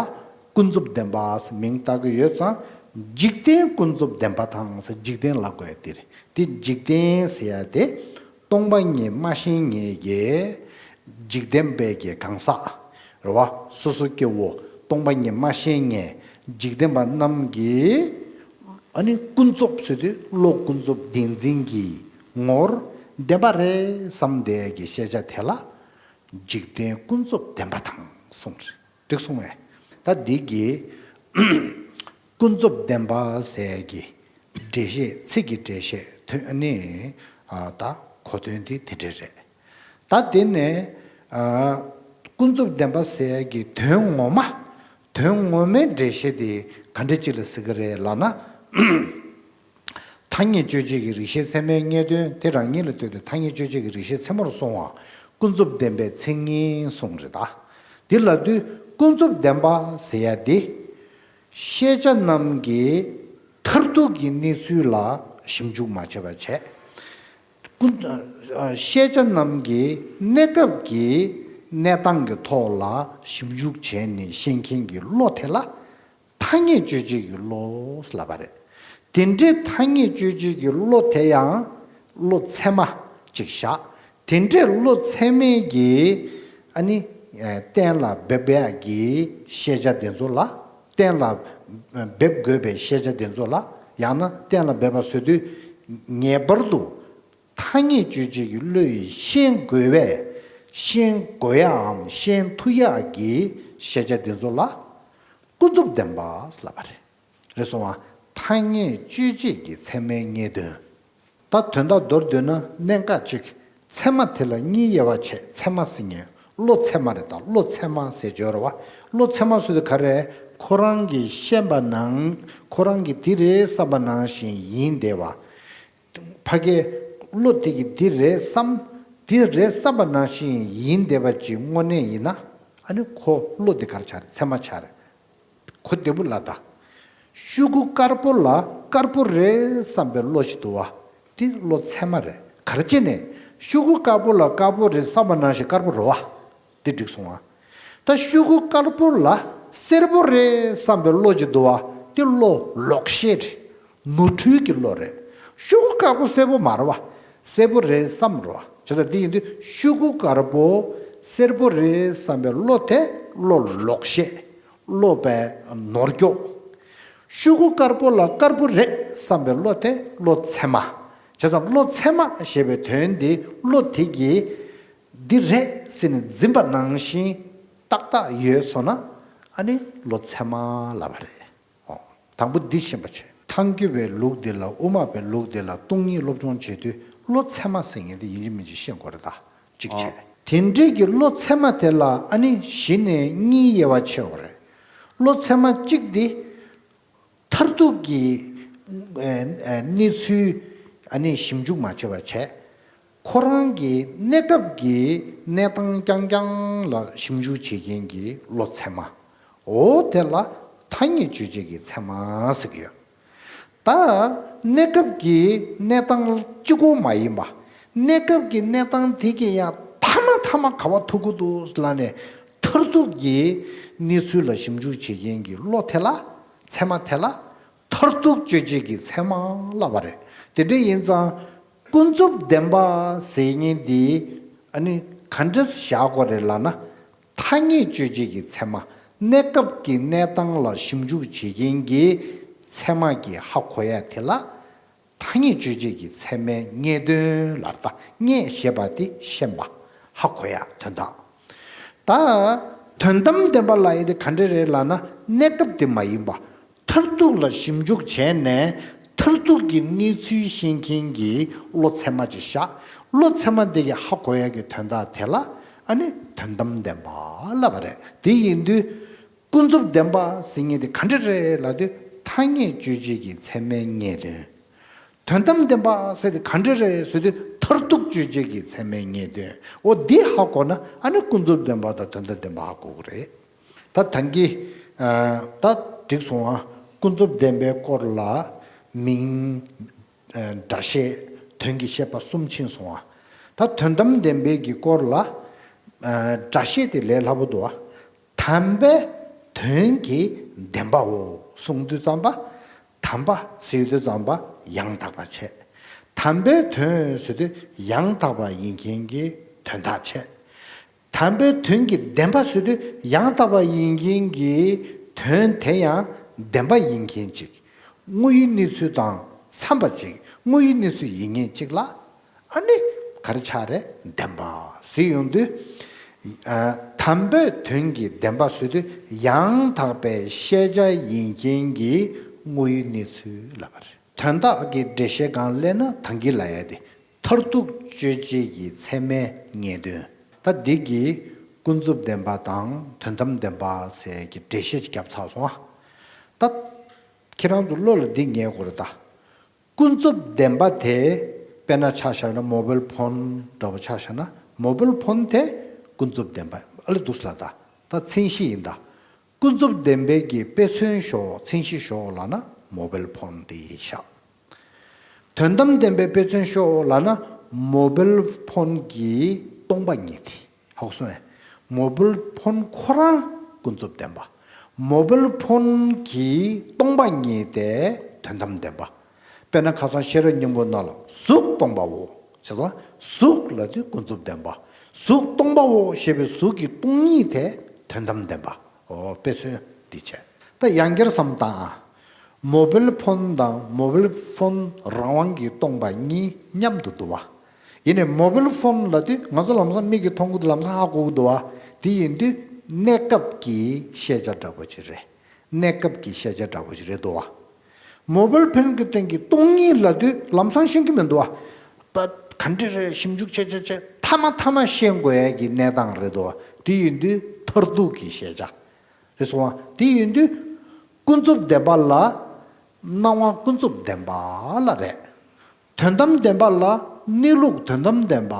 ཀུན་རྫོབ་བདེན་པ་ཟེར་མིང་བཏགས་ཀྱི་ཡོད་ཙང་། འཇིག་རྟེན་ཀུན་རྫོབ་བདེན་པ་དང་ཟེར་འཇིག་རྟེན་ལབ་དགོས་ཡ་དེ་རེད། དེ་འཇིག་རྟེན་ཟེར་ཡ་དེ་སྟོང་པ་ཉིད་མ་ཤེས་མཁན་གྱི་འཇིག་རྟེན་པའི་གི་གང་ཟག་རེད་པ། སོ་སོ་སྐྱེ་བོ་སྟོང་པ་ཉིད་མ་ཤེས་མཁན་འཇིག་རྟེན་པ་རྣམས་ཀྱི་ཨ་ནི་ཀུན་རྫོབ་ཟེར་དུས་བློ་ཀུན་རྫོབ་བདེན་འཛིན་གྱི་ངོར་བདེན་པ་རེད་བསམ་བསྡད་ཀྱི་བཤད་བྱ་དེ་ལ་འཇིག་རྟེན་ཀུན་རྫོབ་བདེན་པ་དང་གསུངས་རེད། འགྲིག་སོང་ངས། ད་འདི་གི་ཀུན་རྫོབ་བདེན་པ་ཟེར་གྱི་འགྲེལ་བཤད་ཚིག་གི་འགྲེལ་བཤད་དོན་ནི་ཨ་ད་གོ་དོན་དེ་དེ་འདྲ་རེད། ད་དེ་ནས་ཨ་ཀུན་རྫོབ་བདེན་པ་ཟེར་གྱི་དོན་ངོ་མ། དོན་ངོ་མའི་འགྲེལ་བཤད་དེ་ག་འདྲ་ཅིག་ལ་ཟེར་གི་རེད་ལབ་ན། ཐ་སྙད་དཔྱོད་བྱེད་ཀྱི་རིགས་ཤེས་ཚད་མའི་ངེས་དོན་དེ་རང་ཉིད་ལ་ལྟོས་ཏེ་ཐ་སྙད་དཔྱོད་བྱེད་ཀྱི་རིགས་ཤེས་ཚད་མར་སོང་བ་ཀུན་རྫོབ་བདེན་པའི་མཚན་ཉིད་གསུངས་རེད་ད། འདི་ལབ་དུས་ཀུན་རྫོབ་བདེན་པ་ཟེར་ཡ་དེ། ཤེས་བྱ་རྣམས་ཀྱི་མཐར་ཐུག་གི་གནས་ཚུལ་ལ་ཞིབ་འཇུག་མ་བྱས་པ་བྱས། ཀུན། ཤེས་བྱ་རྣམས་ཀྱི་གནས་སྐབས་ཀྱི་གནས་སྟངས་ཀྱི་ཐོག་ལ་ཞིབ་འཇུག་བྱས་ནས་ཤེས་མཁན་གྱི་བློ་དེ་ལ་ཐ་སྙད་དཔྱོད་བྱེད་ཀྱི་བློ་ལབ་པ་རེད། དེ་འདྲའི་ཐ་སྙད་དཔྱོད་བྱེད་ཀྱི་བློ་དེ་ཡང་བློ་ཚད་མ་ཅིག་བཞག་དེ་འདྲའི་བློ་ཚད་མའི་གི་ཨ་ནི་གཏན་ལ་འབེབས་ཡག་གི་ཤེས་བྱ་དེ་ཚོ་ལ། གཏན་ལ་འབེབས་དགོས་པའི་ཤེས་བྱ་དེ་ཚོ་ལ། ཡང་ན་གཏན་ལ་འབེབས་པ་ཟེར་དུས་ངེས་པར་དུ་ཐ་སྙད་དཔྱོད་བྱེད་ཀྱི་བློ་ཡིས་ཤེས་དགོས་པས། ཤེས་དགོས་ཡའམ་ཤེས་ཐུབ་ཡག་གི་ཤེས་བྱ་དེ་ཚོ་ལ་ཀུན་རྫོབ་བདེན་པ་ལབ་པ་རེད། རེད་སོང་ང་། ཐ་སྙད་དཔྱོད་བྱེད་ཀྱི་ཚད་མའི་ངེས་དོན། ད་དོན་དག་མདོར་བསྡུས་ན་གནད་འགག་གཅིག་ཚད་མ་དེ་ལ་གཉིས་དབྱེ་བ་ཕྱེ། ཚད་མ་ཟེར་མཁན་བློ་ཚད་མ་རེད་ད། བློ་ཚད་མ་ཟེར་སྦྱོར་བ། བློ་ཚད་མ་ཟེར་དུས་ག་རེ། ཁོ་རང་གིས་ཤེས་པ་ནང་ཁོ་རང་གིས་འདི་རེད་བསམ་པ་ནང་བཞིན་ཡིན་བསྡད་པ། ཕ་གིའི་བློ་དེ་གིས་འདི་རེད་བསམ། འདི་རེད་བསམ་པ་ནང་བཞིན་ཡིན་བསྡད་པ་ཅིག་དངོས་གནས་ཡིན་ན། ཨ་ནི་ཁོ་བློ་དེ་ག་རེ་ཆགས་རེད། ཚད་མ་ཆགས་རེད། གོ་བདེ་པོ་ལ་ད། ཤོག་གུ་དཀར་པོ་ལ་དཀར་པོ་རེད་བསམ་པའི་བློ་ཞིག་འདུག་བ། དེ་བློ་ཚད་མ་རེད། ག་རེ་བྱས་ནས་ཤོག་གུ་དཀར་པོ་ལ་དཀར་པོ་རེད་བསམ་པ་ནང་བཞིན་དཀར་པོ་རེད་བ། དེ་འགྲིག་སོང་བ། ད་ཤོག་གུ་དཀར་པོ་ལ་སེར་པོ་རེད་བསམ་པའི་བློ་ཞིག་འདུག་བ། དེ་བློ་ལོག་ཤེས་རེད། ནོར་འཁྲུལ་གྱི་བློ་རེད། ཤོག་གུ་དཀར་པོ་སེར་པོ་མ་རེད་བ། སེར་པོ་རེད་བསམ་རེད་ བྱས་ཙང་འདི་ཡིན་དུས་ཤོག་གུ་དཀར་པོ་སེར་པོ་རེད་བསམ་པའི་བློ་དེ་བློ་ལོག་ཤེས། བློ་པའི་ནོར་འཁྱོག་ཤོག་གུ་དཀར་པོ་ལ་དཀར་པོ་རེད་བསམ་པའི་བློ་དེ་བློ་ཚད་མ། བྱས་ཙང་བློ་ཚད་མ་ཞེས་པའི་དོན་འདི་བློ་དེ་གིས་འདི་རེད་ཟེར་ནས་འཛིན་པ་ནང་བཞིན་ཏག་ཏག་ཡོད་སོང་ན་ཨ་ནི་བློ་ཚད་མ་ལབ་པ་རེད། ཨོ། དང་པོ་འདི་ཤེས་པ་བྱེད། ཐང་རྒྱུད་པའི་ལུགས་འདི་ལ་དབུ་མ་པའི་ལུགས་འདི་ལ་སྟོང་ཉིད་སློབ་སྦྱོང་བྱེད་དུས་བློ་ཚད་མ་ཟེར་མཁན་འདི་ཡིན་གཅིག་མིན་གཅིག་ཤེས་དགོས་རེད་ད། གཅིག་བྱས། དེ་འདྲས་ཀྱི་བློ་ཚད་མ་དེ་ལ་ཨ་ནི་གཞི་ནས་གཉིས་དབྱེ་བ་ཕྱེ་བ་རེད། བློ་ཚད་མ་གཅིག་འདི་མཐར་ཐུག་གི་ཨ་ཨ་གནས་ཚུལ་ཨ་ནི་ཞིབ་འཇུག་མ་བྱས་པ་བྱས། ཁོ་རང་གི་གནས་སྐབས་ཀྱི་གནས་སྟངས་རྐྱང་རྐྱང་ལ་ཞིབ་འཇུག་བྱེད་མཁན་གྱི་བློ་ཚད་མ། འོ་དེ་ལ་ཐ་སྙད་དཔྱོད་བྱེད་ཀྱི་ཚད་མ་ཟེར་གྱི་ཡོད། ད་གནས་སྐབས་ཀྱི་གནས་སྟངས་གཅིག་པོ་མ་ཡིན་པ། གནས་སྐབས་ཀྱི་གནས་སྟངས་དེ་གི་ཡང་ཐ་མ་ཐ་མ་ག་པར་ཐུག་གི་འདུག་ལབ་ནས་མཐར་ཐུག་གི་གནས་ཚུལ་ལ་ཞིབ་འཇུག་བྱེད་མཁན་གྱི་བློ་དེ་ལ་ཚད་མ་དེ་ལ་མཐར་ཐུག་དཔྱོད་བྱེད་ཀྱི་ཚད་མ་ལབ་པ་རེད། དེ་འདྲ་ཡིན་ཙང་ཀུན་རྫོབ་བདེན་པ་ཟེར་མཁན་འདི་ཨ་ནི་ག་འདྲས་བཞག་དགོས་རེད་ལབ་ན། ཐ་སྙད་དཔྱོད་བྱེད་ཀྱི་ཚད་མ། གནས་སྐབས་ཀྱི་གནས་སྟངས་ལ་ཞིབ་འཇུག་བྱེད་མཁན་གྱི་ཚད་མ་གི་ཧ་གོ་ཡ་དེ་ལ་ཐ་སྙད་དཔྱོད་བྱེད་ཀྱི་ཚད་མའི་རྙེད་དོན་ལབ་རེད་ད། རྙེད་ཞེས་པ་དེ་ཤེས་པ། ཧ་གོ་ཡ་དོན་དག་ད་དོན་དམ་བདེན་པ་ལབ་ཡ་དེ་ག་འདྲ་རེད་ལབ་ན་གནས་སྐབས་དེ་མ་ཡིན་པ། མཐར་ཐུག་ལ་ཞིབ་འཇུག་བྱས་ནས་མཐར་ཐུག་གི་གནས་ཚུལ་ཤེས་མཁན་གྱི་བློ་ཚད་མ་ཅིག་བཞག་བློ་ཚད་མ་དེ་གི་ཧ་གོ་ཡ་གི་དོན་དག་དེ་ལ་ཨ་ནི་དོན་དམ་བདེན་པ་ལབ་པ་རེད། དེ་ཡིན་དུས་ཀུན་རྫོབ་བདེན་པ་ཟེར་མཁན་དེ་ག་འདྲ་རེད་ལབ་དུས་ཐ་སྙད་དཔྱོད་བྱེད་ཀྱི་ཚད་མའི་རྙེད་དོན། དོན་དམ་བདེན་པ་ཟེར་དེ་ག་འདྲ་རེད་ཟེར་དུས་མཐར་ཐུག་དཔྱོད་བྱེད་ཀྱི་ཚད་མའི་རྙེད་དོན། འོ་འདི་ཧ་གོ་ན་ཨ་ནི་ཀུན་རྫོབ་བདེན་པ་དང་དོན་དམ་བདེན་པ་ཧ་གོ་གི་རེད། ད་ཐང་གི་ད་འགྲིག་སོང་ཨ། ཀུན་རྫོབ་བདེན་པའི་སྐོར་ལ་མིང་། སྒྲ་བཤད། དོན་གྱི་བཤད་པ་གསུམ་ཕྱིན་སོང་ཨ། ད་དོན་དམ་བདེན་པའི་གི་སྐོར་ལ་སྒྲ་བཤད་དེ་ལས་སླ་པོ་འདུག་ཨ། དམ་པའི་དོན་གྱི་བདེན་པའོ་གསུང་དུས་ཙམ་པ། དམ་པ་ཟེར་དུས་ཙམ་པ་ཡང་དག་པ་བྱས། དམ་པའི་དོན་ཟེར་དུས་ཡང་དག་པ་ཡིན་མཁན་གྱི་དོན་དག་བྱས། དམ་པའི་དོན་གྱི་བདེན་པ་ཟེར་དུས་ཡང་དག་པ་ཡིན་མཁན་གྱི་དོན་དེ་ཡང་བདེན་པ་ཡིན་མཁན་ཅིག་དངོས་ཡོད་གནས་ཚུལ་དང་འཚམས་པ་ཅིག་དངོས་ཡོད་གནས་ཚུལ་ཡིན་མཁན་ཅིག་ལ་ཨ་ནི་ག་རེ་ཆགས་རེད་བདེན་པ་ཟེར་ཡོང་དུས། ཨ། དམ་པའི་དོན་གྱི་བདེན་པ་ཟེར་དུས་ཡང་དག་པའི་ཤེས་བྱ་ཡིན་མཁན་གྱི་དངོས་ཡོད་གནས་ཚུལ་ལབ་པ་རེད། དོན་དག་གི་འགྲེལ་བཤད་སྒང་སླེབས་ན་ད་གིན་ལབ་ཡ་དེ། མཐར་ཐུག་དཔྱོད་བྱེད་ཀྱི་ཚད་མའི་རྙེད་དོན། ད་འདི་གི་ཀུན་རྫོབ་བདེན་པ་དང་དོན་དམ་བདེན་པ་ཟེར་གྱི་འགྲེལ་བཤད་ཅིག་བརྒྱབ་ཚར་སོང་ཨ། ད་ཁྱེད་རང་ཚོ་བློ་ལ་འདི་ངེས་དགོས་རེད་ད། ཀུན་རྫོབ་བདེན་པ་དེ་དཔེར་ན་ཆ་བཞག་ན་མོ་བེལ་ཕོན་འདྲ་པོ་ཆ་བཞག་ན་མོ་བེལ་ཕོན་དེ་ཀུན་རྫོབ་བདེན་པ་ཨ་ལེ་འདུག་ལ་ད། ད་མཚན་གཞི་ཡིན་ད། ཀུན་རྫོབ་བདེན་པའི་གི་དཔེ་མཚོན་ཤོག་མཚན་གཞི་ཤོག་ལབ་ན་མོ་བེལ་ཕོན་དེ་ཡིན་ཤག་དོན་དམ་བདེན་པའི་དཔེ་མཚོན་ཤོག་ལབ་ན་མོ་བེལ་ཕོན་གྱི་སྟོང་པ་ཉིད་དེ་ཧོག་སོང་ཨེ། མོ་བེལ་ཕོན་ཁོ་རང་ཀུན་རྫོབ་བདེན་པ། མོ་བེལ་ཕོན་གྱི་སྟོང་པ་ཉིད་དེ་དོན་དམ་བདེན་པ། དཔེར་ན་ཁ་སང་ཤེས་རབ་སྙིང་པོ་ནང་ལ་གཟུགས་སྟོང་པའོ། ཞེས་སོ། གཟུགས་ལབ་དུས་ཀུན་རྫོབ་བདེན་པ། གཟུགས་སྟོང་པའོ་ཞེས་པའི་གཟུགས་ཀྱི་སྟོང་ཉིད་དེ་དོན་དམ་བདེན་པ། འོ་དཔེ་མཚོན་འདི་བྱས། ད་ཡང་བསྐྱར་བསམ་བཏང་ཨ། མོ་བེལ་ཕོན་དང་མོ་བེལ་ཕོན་རང་དབང་གི་སྟོང་པ་གཉིས་མཉམ་དུ་འདུ་བ། ཡིན་ནའི་མོ་བེལ་ཕོན་ལབ་དུས་ང་ཚོ་ལམ་སང་མིག་གིས་མཐོང་གི་འདུག་ལམ་སང་ཧ་གོ་གི་འདུག་བ། དེ་ཡིན་དུས་གནས་སྐབས་ཀྱི་ཤེས་བྱ་འདྲ་པོ་ཅིག་རེད། གནས་སྐབས་ཀྱི་ཤེས་བྱ་འདྲ་པོ་ཞིག་རེད་འདུག་བ། མོ་བེལ་ཕོན་གྱི་སྟེང་གི་སྟོང་ཉིད་ལབ་དུས་ལམ་སང་ཤེས་ཀྱི་མི་འདུག་བ། པ་ག་འདྲ་རེད་ཞིབ་འཇུག་བྱས་བྱས་བྱས་མཐའ་མ་མཐའ་མ་ཤེས་དགོས་ཡ་གི་གནས་སྟངས་རེད་འདུག་བ། དེ་ཡིན་དུས་མཐར་ཐུག་གི་ཤེས་བྱ་རེད་སོང་བ། དེ་ཡིན་དུས་ཀུན་རྫོབ་བདེན་པ་ལ་སྣང་བ་ཀུན་རྫོབ་བདེན་པ་ལ་རེད། དོན་དམ་བདེན་པ་ལ་གནས་ལུགས་དོན་དམ་བདེན་པ་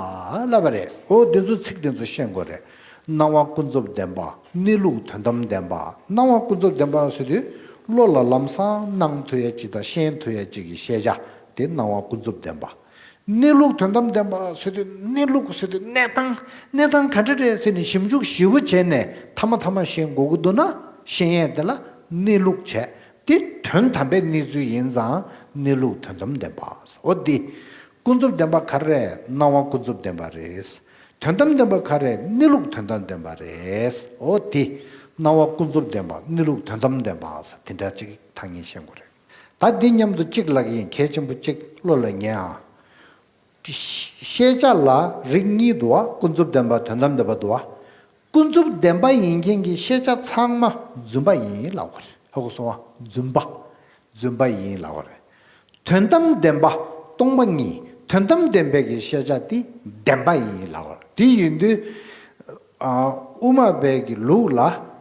ལབ་པ་རེད། འོ་འདི་ཚོ་ཚིག་འདི་ཚོ་ཤེས་དགོས་རེད། སྣང་བ་ཀུན་རྫོབ་བདེན་པ། གནས་ལུགས་དོན་དམ་བདེན་པ། སྣང་བ་ཀུན་རྫོབ་བདེན་པ་ཟེར་དུས་བློ་ལ་ལམ་སང་སྣང་ཐུབ་ཡ་གཅིག་དང་ཤེས་ཐུབ་ཡ་གཅིག་གི་ཤེས་བྱ་དེ་སྣང་བ་ཀུན་རྫོབ་བདེན་པ། གནས་ལུགས་དོན་དམ་བདེན་པ་ཟེར་དུས་གནས་ལུགས་ཟེར་དུས་གནས་སྟངས་གནས་སྟངས་ག་འདྲ་རེད་ཟེར་ནས་ཞིབ་འཇུག་ཞིབ་པོ་བྱས་ནས་མཐའ་མ་མཐའ་མ་ཤེས་དགོས་ཀྱི་འདུག་ན་ཤེས་ཡས་དེ་ལ་གནས་ལུགས་བྱས། དེ་དོན་དམ་པའི་གནས་ཚུལ་ཡིན་ཙང་གནས་ལུགས་དོན་དམ་བདེན་པ། འོ་འདི་ ཀུན་རྫོབ་བདེན་པ་ག་རེ་རེད། སྣང་བ་ཀུན་རྫོབ་བདེན་པ་རེད། དོན་དམ་བདེན་པ་ག་རེ་རེད། གནས་ལུགས་དོན་དམ་བདེན་པ་རེད། འོ་དེ། སྣང་བ་ཀུན་རྫོབ་བདེན་པ་གནས་ལུགས་དོན་དམ་བདེན་པ་ཟེར་དེ་འདྲ་ཅིག་ཐ་སྙད་བཤད་དགོས་རེད། ད་འདི་མཉམ་དུ་གཅིག་ལབ་ཀྱི་ཡིན། གལ་ཆེན་པོ་གཅིག་བློ་ལ་ངེས་ཨ། ཤེས་བྱ་ལ་རིགས་གཉིས་འདུག་བ། ཀུན་རྫོབ་བདེན་པ་དོན་དམ་བདེན་པ་འདུག་བ། ཀུན་རྫོབ་བདེན་པ་ཡིན་མཁན་གྱི་ཤེས་བྱ་ཚང་མ་རྫུན་པ་ཡིན་ལབ་དགོས་རེད། ཧ་གོ་སོང་བ། རྫུན་པ། རྫུན་པ་ཡིན་ལབ་དགོས་རེད། དོན་དམ་བདེན་པ་སྟོང་པ་ཉིད། དོན་དམ་བདེན་པའི་གི་ཤེས་བྱ་དེ་བདེན་པ་ཡིན་ལབ་དགོས་རེད། དེ་ཡིན་དུས། ཨ། དབུ་མ་པའི་གི་ལུགས་ལ་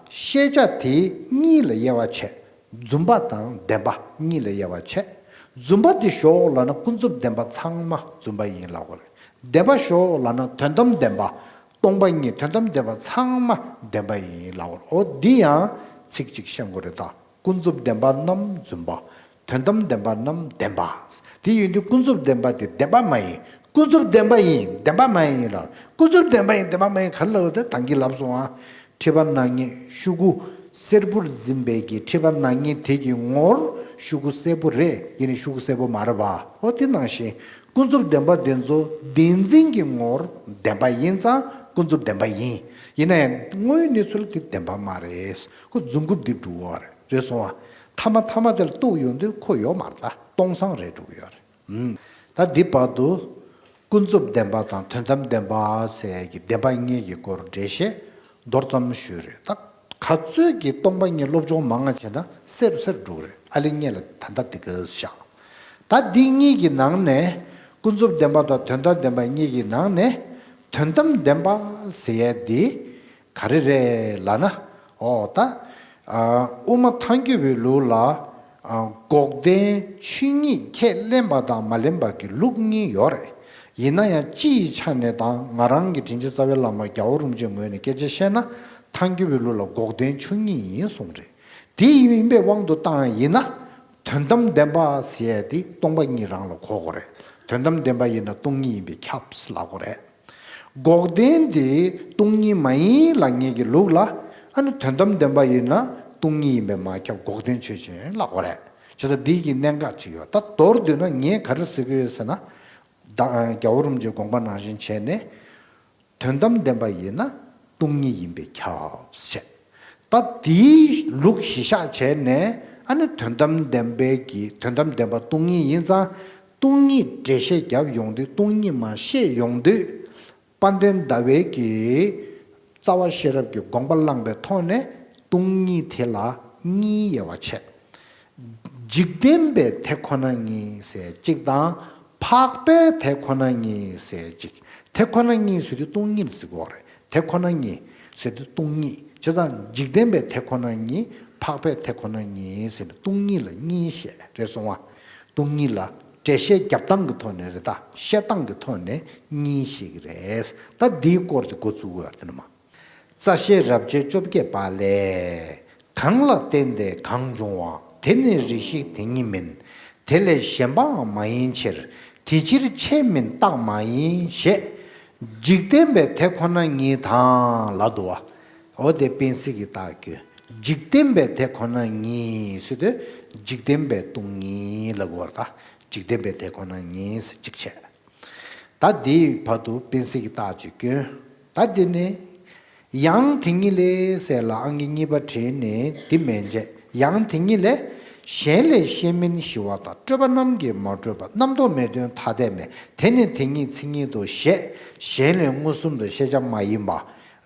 ཤེས་བྱ་དེ་གཉིས་ལ་དབྱེ་བ་ཕྱེ། རྫུན་པ་དང་བདེན་པ་གཉིས་ལ་དབྱེ་བ་ཕྱེ། རྫུན་པ་དེ་ཞོག་ལབ་ན་ཀུན་རྫོབ་བདེན་པ་ཚང་མ་རྫུན་པ་ཡིན་ལབ་དགོས་རེད། བདེན་པ་ཞོག་ལབ་ན་དོན་དམ་བདེན་པ། སྟོང་པ་ཉིད་དོན་དམ་བདེན་པ་ཚང་མ་བདེན་པ་ཡིན་ལབ་དགོས་རེད། འོ་འདི་ཡང་ཚིག་གཅིག་བཤད་དགོས་རེད་ད། ཀུན་རྫོབ་བདེན་པ་རྣམས་རྫུན་པ། དོན་དམ་བདེན་པ་རྣམས་བདེན་པ། དེ་ཡིན་དུས་ཀུན་རྫོབ་བདེན་པ་དེ་བདེན་པ་མ་ཡིན། ཀུན་རྫོབ་བདེན་པ་ཡིན། བདེན་པ་མ་ཡིན་ལ། ཀུན་རྫོབ་བདེན་པ་ཡིན། བདེན་པ་མ་ཡིན་ག་རེ་ལབ་དེ་ད་གིན་ལབ་སོང་ཨ། མཁྲིས་པ་ནག་ཉེས་ཤུ་གུ་སེར་པོར་འཛིན་པའི་གི་མཁྲིས་པ་ནག་ཉེས་དེ་གི་ངོར་ཤུ་གུ་སེར་པོ་རེད། ཡིན་ནའི་ཤུ་གུ་སེར་པོ་མ་རེད་པ། འོ་དེ་ནང་བཞིན་ཀུན་རྫོབ་བདེན་པ་དེ་ཚོ་བདེན་འཛིན་གྱི་ངོར་བདེན་པ་ཡིན་ཙང་ཀུན་རྫོབ་བདེན་པ་ཡིན། ཡིན་ན་ཡང་དངོས་ཡོད་གནས་ཚུལ་དེ་བདེན་པ་མ་རེད། ཁོ་རྫུན་རྐུབ་རྡེབ་འགྲོ་གི་རེད། རེད་སོང་ཨ། མཐའ་མ་མཐའ་མ་དེ་ལ་གཏུག་ཡོང་དུས་ཁོ་ཡོད་མ་རེད་ད། སྟོང་སང་རེད་འགྲོ་གི་ཡོད་རེད། ཨུམ། ད་འདི་བར་དུ་ཀུན་རྫོབ་བདེན་པ་དང་དོན་དམ་བདེན་པ་ཟེར་གྱི་བདེན་པ་གཉིས་ཀྱི་སྐོར་འགྲེལ་བཤད་མདོར་ཙམ་ཞུས་རེད་ད། ག་ཚོད་ཀྱི་སྟོང་པ་ཉིད་སློབ་སྦྱོང་མང་ང་བྱས་ན་སེར་སེར་འགྲོ་གི་རེད། ཨ་ལེ་ངས་ལ་ད་ལྟ་འདི་ག་བཞག་ད་འདི་གཉིས་ཀྱི་ནང་ནས་ཀུན་རྫོབ་བདེན་པ་དང་དོན་དམ་བདེན་པ་གཉིས་ཀྱི་ནང་ནས་དོན་དམ་བདེན་པ་ཟེར་ཡས་འདི་ག་རེ་རེད་ལབ་ན། ཨོ་ད། ཨ། དབུ་མ་ཐལ་འགྱུར་བའི་ལུགས་ལ། ཨ། འགོག་བདེན་ཆོས་ཉིད་ཁས་ལེན་པ་དང་མ་ལེན་པ་གི་ལུགས་གཉིས་ཡོད་རེད། ཡིན་ན་ཡང་སྤྱི་ཡི་ཆ་ནས་དང་ང་རང་གི་དྲིན་ཅན་རྩ་བའི་བླ་མ་རྒྱལ་བ་རིན་པོ་ཆེའི་ངོས་ནས་སྐད་ཆ་བཤད་ན་ཐལ་འགྱུར་བའི་ལུགས་ལ་འགོག་བདེན་ཆོས་ཉིད་ཡིན་གསུངས་རེད། དེ་ཡིན་པའི་དབང་དུ་བཏང་ཡིན་ན། དོན་དམ་བདེན་པ་ཟེར་ཡས་དེ་སྟོང་པ་ཉིད་རང་ལ་གོ་དགོས་རེད། དོན་དམ་བདེན་པ་ཡིན་ན་སྟོང་ཉིད་ཡིན་པས་ཁྱབ་ལབ་དགོས་རེད། འགོག་བདེན་དེ་སྟོང་ཉིད་མ་ཡིན་ལབ་མཁན་གྱི་ལུགས་ལ། ཨ་ནི་དོན་དམ་བདེན་པ་ཡིན་ན་སྟོང་ཉིད་ཡིན་པས་མ་ཁྱབ། འགོག་བདེན་ཆོས་ཅན་ལབ་དགོས་རེད། བྱས་ཙང་འདི་གི་གནད་འགག་ཅིག་ཡོད། ད་མདོར་བསྡུས་ན་ངས་ག་རེ་ཟེར་གྱི་ཡོད་ཟེར་ན། ད་རྒྱལ་བ་རིན་པོ་ཆེའི་དགོངས་པ་ནང་བཞིན་བྱས་ནས། དོན་དམ་བདེན་པ་ཡིན་ན་སྟོང་ཉིད་ཡིན་པས་ཁྱབ་ཟེར། ད་དེའི་ལུགས་གཞི་བཞག་བྱས་ནས། ཨ་ནི་དོན་དམ་བདེན་པའི་གི་དོན་དམ་བདེན་པ་སྟོང་ཉིད་ཡིན་ཙང་། སྟོང་ཉིད་འགྲེལ་བཤད་བརྒྱབ་ཡོང་དུས་སྟོང་ཉིད་མར་བཤད་ཡོང་དུས། དཔལ་ལྡན་ཟླ་བའི་གི་རྩ་བ་ཤེས་རབ་ཀྱི་དགོངས་པ་བླངས་པའི་ཐོག་ནས་སྟོང་ཉིད་དེ་ལ་གཉིས་དབྱེ་བ་ཕྱེ། འཇིག་རྟེན་པའི་དེ་ཁོ་ན་ཉིད་ཟེར་གཅིག་དང་། འཕགས་པའི་དེ་ཁོ་ན་ཉིད་ཟེར་གཅིག་དེ་ཁོ་ན་ཉིད་ཟེར་དུས་སྟོང་ཉིད་ཟེར་གྱི་ཡོད་རེད། དེ་ཁོ་ན་ཉིད་ཟེར་དུས་སྟོང་ཉིད། བྱས་ཙང་འཇིག་རྟེན་པའི་དེ་ཁོ་ན་ཉིད། འཕགས་པའི་དེ་ཁོ་ན་ཉིད་ཟེར་ནས་སྟོང་ཉིད་ལ་གཉིས་བཤད་རེད་སོང་བ། སྟོང་ཉིད་ལ་འགྲེལ་བཤད་རྒྱབ་སྟངས་ཀྱི་ཐོག་ནས་རེད་ད། བཤད་སྟངས་ཀྱི་ཐོག་ནས་གཉིས་བཤད་ཀྱི་རེད། ད་འདིའི་སྐོར་དེ་འགོ་བཙུགས་དགོས་ཡ་དེ་ནི་མ། རྩ་ཤེས་རབ་བྱེད་བཅོ་བརྒྱད་པ་ལས། གང་ལ་བརྟེན་ཏེ་གང་འབྱུང་བ། དེ་ནི་རིགས་ཤེས་དེ་ཉིད་མིན། དེ་ལས་གཞན་པའང་མ་ཡིན་ཕྱིར། དེ་ཕྱིར་ཆོས་མིན་རྟགས་མ་ཡིན་ཞེས། འཇིག་རྟེན་པའི་དེ་ཁོ་ན་ཉིད་དང་ལབ་འདུག་བ། འོ་དེ་སྤེན་སྲིད་ཀྱི་རྟགས་ཀྱི། འཇིག་རྟེན་པའི་དེ་ཁོ་ན་ཉིད་ཟེར་དུས་འཇིག་རྟེན་པའི་སྟོང་ཉིད་ལབ་དགོས་རེད་ད། འཇིག་རྟེན་པའི་དེ་ཁོ་ན་ཉིད་ཟེར་གཅིག་བྱས། ད་འདིའི་བར་དུ་སྤེན་སྲིད་ཀྱི་རྟགས་ཀྱི་སྐྱོན། ད་འདི་ནི། ཡང་དེ་ཉིད་ལས་ཟེར་ལ་ཨང་ཀི་གཉིས་པ་བྲིས་ནས་འདི་མན་ཆད། ཡང་དེ་ཉིད་ལས། གཞན་ལས་གཞན་མིན་ཞི་བ་དང་། སྤྲོས་པ་རྣམས་ཀྱིས་མ་གྲུབ་པ། རྣམ་རྟོག་མེད་དོན་ཐ་དད་མེད། དེ་ནི་དེ་ཉིད་མཚན་ཉིད་དོ་ཞེས། གཞན་ལས་མངོན་སུམ་དུ་ཤེས་བྱ་མ་ཡིན་པ།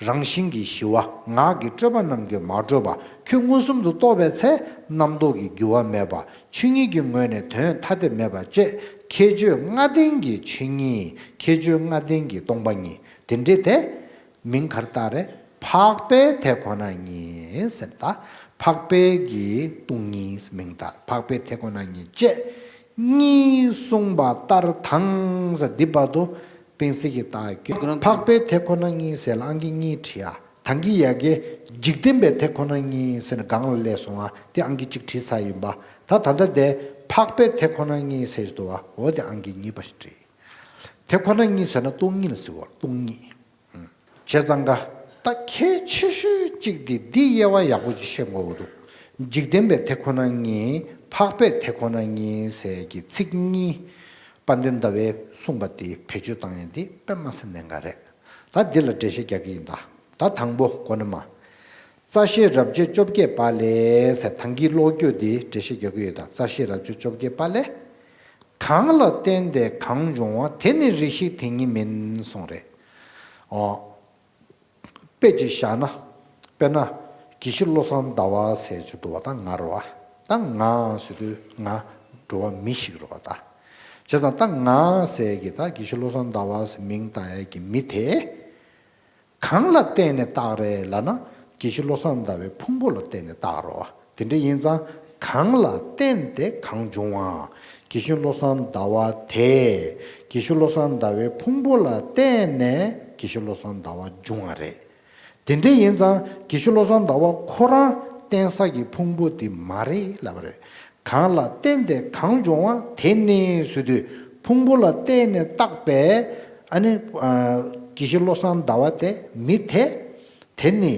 རང་བཞིན་གྱིས་ཞི་བ་ངག་གི་སྤྲོས་པ་རྣམས་ཀྱིས་མ་གྲུབ་པ། ཁྱོད་མངོན་སུམ་དུ་རྟོགས་པའི་ཚེ་རྣམ་རྟོག་གི་འགྱུར་བ་མེད་པ། ཆོས་ཉིད་ཀྱི་ངོས་ནས་དོན་ཐ་དད་མེད་པ་བཅས་ཁྱད་ཆོས་ལྔ་ལྡན་གྱི་ཆོས་ཉིད། ཁྱད་ཆོས་ལྔ་ལྡན་གྱི་སྟོང་པ་ཉིད། དེ་འདྲ་དེ། མིང་ག་རེ་བཏགས་རེད། འཕགས་པའི་དེ་ཁོ་ན་ཉིད་ཟེར་ད། འཕགས་པའི་གི་སྟོང་ཉིད་མིང་བཏགས། འཕགས་པའི་དེ་ཁོ་ན་ཉིད་ཅེས་གཉིས་གསུངས་པ་ལྟར་དང་ཟེར། འདི་བར་དུ་སྤེན་སྲིད་ཀྱི་རྟགས་ཀྱི། འཕགས་པའི་དེ་ཁོ་ན་ཉིད་ཟེར་ལ་ཨང་ཀི་གཉིས་བྲིས་ཡ། ད་གིན་ཡ་གི་འཇིག་རྟེན་པའི་དེ་ཁོ་ན་ཉིད་ཟེར་ནས་སྒང་ལ་སླེབས་སོང་ཨ། དེ་ཨང་ཀི་གཅིག་བྲིས་ཚར་ཡིན་པ། ད་ད་ལྟ་དེ་འཕགས་པའི་དེ་ཁོ་ན་ཉིད་ཟེར་གྱི་འདུག་བ། འོ་དེ་ཨང་ཀི་གཉིས་པ་ཞིག་བྲིས། དེ་ཁོ་ན་ཉིད་ཟེར་ན་སྟོང་ཉིད་ལ་ཟེར་བ། སྟོང་ཉིད། བྱས་ཙང་ཀ། ད་གལ་ཆེ་ཤོས་གཅིག་འདི་འདི་དབྱེ་བ་ཡག་པོ་ཅིག་ཤེས་དགོས་འདུག་འཇིག་རྟེན་པའི་དེ་ཁོ་ན་ཉིད། འཕགས་པའི་དེ་ཁོ་ན་ཉིད་ཟེར་གྱི་ཚིག་གཉིས། དཔལ་ལྡན་ཟླ་བས་གསུངས་པ་དེ་བེད་སྤྱོད་བཏང་ཡས་དེ་དཔེ་མ་སྲིད་གནད་འགག་རེད། ད་འདི་ལ་འགྲེལ་བཤད་རྒྱག་གི་ཡིན་ད། ད་དང་པོ་གོ་ནི་མ། རྩ་ཤེ་རབ་བྱེད་བཅོ་བརྒྱད་པ་ལས་ཟེར་ད་གིན་ཀློག་རྒྱུ་དེ་འགྲེལ་བཤད་རྒྱག་གི་ཡོད་ད། རྩ་ཤེ་རབ་བྱེད་བཅོ་བརྒྱད་པ་ལས། གང་ལ་བརྟེན་ཏེ་གང་འབྱུང་བ་དེ་ནི་རིགས་ཤིག་དེ་ཉིད་མིན་གསུངས་རེད། ཨོ། དཔེ་ཅིག་བཞག་ན། དཔེར་ན། དགེ་བཤེས་བློ་བཟང་ཟླ་བ་ཟེར་གྱི་འདུག་བ་ད་ང་རེད་བ། ད་ང་ཟེར་དུས་ང་འགྲོ་བ་མི་ཞིག་རེད་བ་ད། བྱས་ཙང་ད་ང་ཟེར་གྱི་ད་དགེ་བཤེས་བློ་བཟང་ཟླ་བ་ཟེར་མིང་བཏགས་ཡས་ཀྱི་མི་དེ། གང་ལ་བརྟེན་ནས་བཏགས་རེད་ལབ་ན། དགེ་བཤེས་བློ་བཟང་ཟླ་བའི་ཕུང་པོ་ལ་བརྟེན་ནས་བཏགས་རེད་བ། དེ་འདྲ་ཡིན་ཙང་། གང་ལ་བརྟེན་ཏེ་གང་འབྱུང་བ། དགེ་བཤེས་བློ་བཟང་ཟླ་བ་དེ། དགེ་བཤེས་བློ་བཟང་ཟླ་བའི་ཕུང་པོ་ལ་བརྟེན་ནས་དགེ་བཤེས་བློ་བཟང་ཟླ་བ་འབྱུང་བ་རེད། དེ་འདྲ་ཡིན་ཙང་དགེ་བཤེས་བློ་བཟང་ཟླ་བ་ཁོ་རང་བརྟེན་ས་གི་ཕུང་པོ་དེ་མ་རེད་ལབ་པ་རེད། གང་ལ་བརྟེན་ཏེ་གང་འབྱུང་བ་དེ་ནི་ཟེར་དུས་ཕུང་པོ་ལ་བརྟེན་ནས་བཏགས་པའི་ཨ་ནི་ཨ་དགེ་བཤེས་བློ་བཟང་ཟླ་བ་དེ་མི་དེ། དེ་ནི་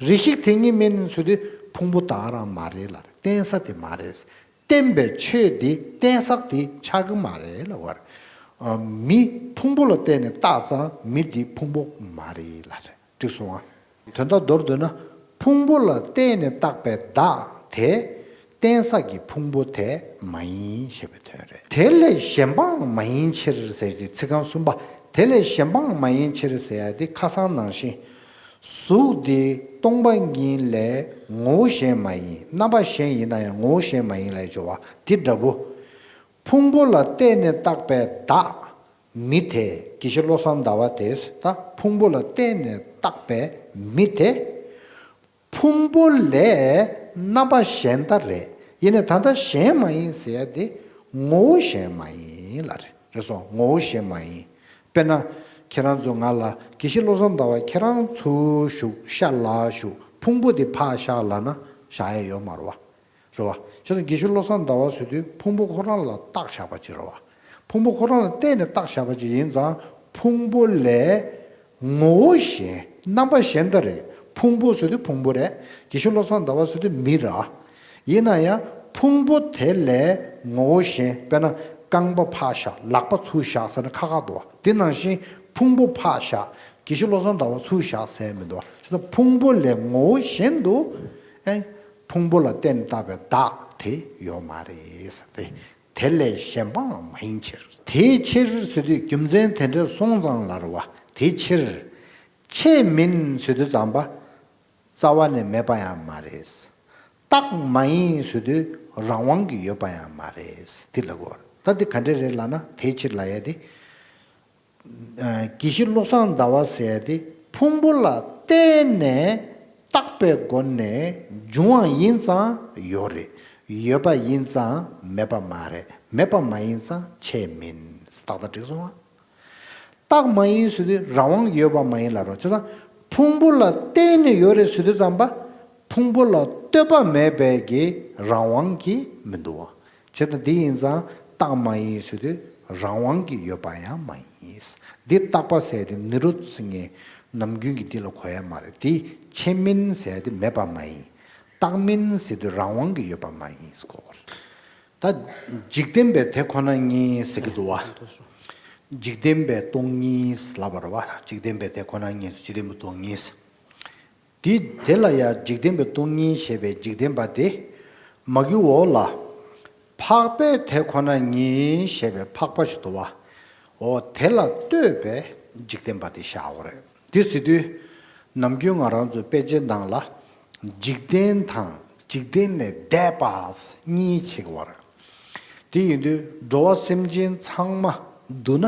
རིགས་ཤིག་དེ་ཉིད་མིན་ཟེར་དུས་ཕུང་པོ་དག་རང་མ་རེད་ལ་བརྟེན་ས་དེ་མ་རེད། བརྟེན་པའི་ཆོས་དེ་བརྟེན་ས་དེ་ཆགས་ཀྱི་མ་རེད་ལབ་པ་རེད། ཨ་མི་ཕུང་པོ་ལ་བརྟེན་ནས་བཏགས་ཙང་མི་དེ་ཕུང་པོ་མ་རེད་ལབ་རེད། འགྲིག་སོང་ང་། དོན་དག་མདོར་བསྡུས་ན། ཕུང་པོ་ལ་བརྟེན་ནས་བཏགས་པའི་བདག་དེ། བརྟེན་ས་ཀྱི་ཕུང་པོ་དེ་མ་ཡིན་ཞེས་པའི་དོན་རེད། དེ་ལས་གཞན་སྤངས་མ་ཡིན་ཕྱིར་ཟེར་ཏེ་ཚིག་རྐང་གསུམ་པ། དེ་ལས་གཞན་སྤངས་མ་ཡིན་ཕྱིར་ཟེར་ཡ་དེ་ཁ་སང་ནང་བཞིན། གཟུགས་དེ་སྟོང་པ་ཉིད་ལས་ངོ་བོ་གཞན་མ་ཡིན། རྣམ་པ་གཞན་ཡིན་ན་ཡང་ངོ་བོ་གཞན་མ་ཡིན་ལབ་ཡ་སྦྱོར་བ་དེ་འདྲ་བོ། ཕུང་པོ་ལ་བརྟེན་ནས་བཏགས་པའི་བདག་མི་དེ། དགེ་བཤེས་བློ་བཟང་ཟླ་བ་དེ། ད་ཕུང་པོ་ལ་བརྟེན་ནས་བཏགས་པའི་མི་དེ། ཕུང་པོ་ལས་རྣམ་པ་གཞན་དག་རེད། ཡིན་ནའི་ད་ལྟ་གཞན་མ་ཡིན་ཟེར་ཡ་དེ་ངོ་བོ་གཞན་མ་ཡིན་ལབ་རེད། རེད་སོང་། ངོ་བོ་གཞན་མ་ཡིན། དཔེར་ན། ཁྱེད་རང་ཚོ་ང་ལ་དགེ་བཤེས་བློ་བཟང་ཟླ་བ་ཁྱེད་རང་ཚུར་བཞུགས་ཤག་ལ་བཞུགས། ཕུང་པོ་དེ་ཕར་བཞག་ལབ་ན་བཞག་ཡ་ཡོད་མ་རེད་བ། རེད་བ། བྱས་ཙང་དགེ་བཤེས་བློ་བཟང་ཟླ་བ་ཟེར་དུས་ཕུང་པོ་ཁོ་རང་ལ་བཏགས་བཞག་པ་ཅིག་རེད་བ། ཕུང་པོ་ཁོ་རང་ལ་བརྟེན་ནས་བཏགས་བཞག་པ་ཅིག་ཡིན་ཙང་ཕུང་པོ་ལས་ངོ་བོ་གཞན་རྣམ་པ་གཞན་དག་རེད། ཕུང་པོ་ཟེར་དུས་ཕུང་པོ་རེད། དགེ་བཤེས་བློ་བཟང་ཟླ་བ་ཟེར་དུས་མི་རེད། ཡིན་ན་ཡང་ཕུང་པོ་དེ་ལས་ངོ་བོ་གཞན། དཔེར་ན་རྐང་པ་ཕར་བཞག་ལག་པ་ཚུར་བཞག་ཟེར་ན་ཁག་ཁག་འདུག་བ། དེ་ནང་བཞིན་ཕུང་པོ་ཕར་བཞག་དགེ་བཤེས་བློ་བཟང་ཟླ་བ་ཚུར་བཞག་ཟེར་མི་འདུག་བ། བྱས་ཙང་ཕུང་པོ་ལས་ངོ་བོ་གཞན་དུ། ཨེ། ཕུང་པོ་ལ་བརྟེན་བཏགས་པའི་བདག་དེ་ཡོད་མ་རེད་ཟེར་ཏེ། དེ་ལས་གཞན་སྤངས་མ་ཡིན་ཕྱིར། དེའི་ཕྱིར་ཟེར་དུས་རྒྱུ་མཚན་དེ་འདྲ་སོང་ཙང་ལབ་རེད་བ། དེའི་ཕྱིར། ཆད་མིན་ཟེར་དུས་ཙམ་པ། རྩ་བ་ནས་མེད་པ་ཡང་མ་རེད། རྟགས་མ་ཡིན་ཟེར་དུས་རང་དབང་གིས་ཡོད་པ་ཡང་མ་རེད། འདི་ལབ་དགོས། ད་འདི་ག་འདྲ་རེད་ལབ་ན་དེའི་ཕྱིར་ལབ་ཡ་དེ། ཨ། དགེ་བཤེས་བློ་བཟང་ཟླ་བ་ཟེར་ཡ་དེ་ཕུང་པོ་ལ་བརྟེན་ནས་བཏགས་པའི་སྒོ་ནས་འབྱུང་བ་ཡིན་ཙང་ཡོད་རེད། ཡོད་པ་ཡིན་ཙང་མེད་པ་མ་རེད། མེད་པ་མ་ཡིན་ཙང་ཆད་མིན། ཏག་ཏག་འགྲིག་སོང་ང་། རྟགས་མ་ཡིན་ཟེར་དུས་རང་དབང་ཡོད་པ་མ་ཡིན་ལབ་རོགས། བྱས་ཙང་ཕུང་པོ་ལ་བརྟེན་ནས་ཡོད་རེད་ཟེར་དུས་ཙམ་པ། ཕུང་པོ་ལ་ལྟོས་པ་མེད་པའི་གི་རང་དབང་གིས་མི་འདུག་བ། བྱས་ཙང་འདི་ཡིན་ཙང་རྟགས་མ་ཡིན་ཟེར་དུས་རང་དབང་གིས་ཡོད་པ་ཡང་མ་ཡིན། འདི་རྟག་པ་ཟེར་དེ་ནི་རོ་ཟེར་ངེས་ནམ་རྒྱུན་གྱི་འདི་ལ་གོ་ཡ་མ་རེད། དེ་ཆད་མིན་ཟེར་དེ་མེད་པ་མ་ཡིན། རྟག་མིན་ཟེར་དུས་རང་དབང་གིས་ཡོད་པ་མ་ཡིན་ཟེར་གོ་བ་རེད། ད་འཇིག་རྟེན་པའི་དེ་ཁོ་ན་ཉིད་ཟེར་གྱི་འདུག་བ། འཇིག་རྟེན་པའི་སྟོང་ཉིད་ལབ་པ་རེད་བ། འཇིག་རྟེན་པའི་དེ་ཁོ་ན་ཉིད། འཇིག་རྟེན་པའི་སྟོང་ཉིད། དེ་དེ་ལ་ཡང་འཇིག་རྟེན་པའི་སྟོང་ཉིད་ཞེས་པའི་འཇིག་རྟེན་པ་དེ། མ་གི་འོག་ལ། འཕགས་པའི་དེ་ཁོ་ན་ཉིད་ཞེས་པའི་འཕགས་པ་ཞིག་འདུག་བ། འོ་དེ་ལ་ལྟོས་པའི་འཇིག་རྟེན་པ་དེ་བཞག་པ་རེད། དེ་ཟེར་དུས། ནམ་རྒྱུན་ང་རང་ཚོའི་དཔེ་ཆའི་ནང་ལ། འཇིག་རྟེན་དང་འཇིག་རྟེན་ལས་འདས་པ་གཉིས་བྱེད་ཀྱི་ཡོད་རེད། དེ་ཡིན་དུས་འགྲོ་བ་སེམས་ཅན་ཚང་མ་བསྡུ་ན།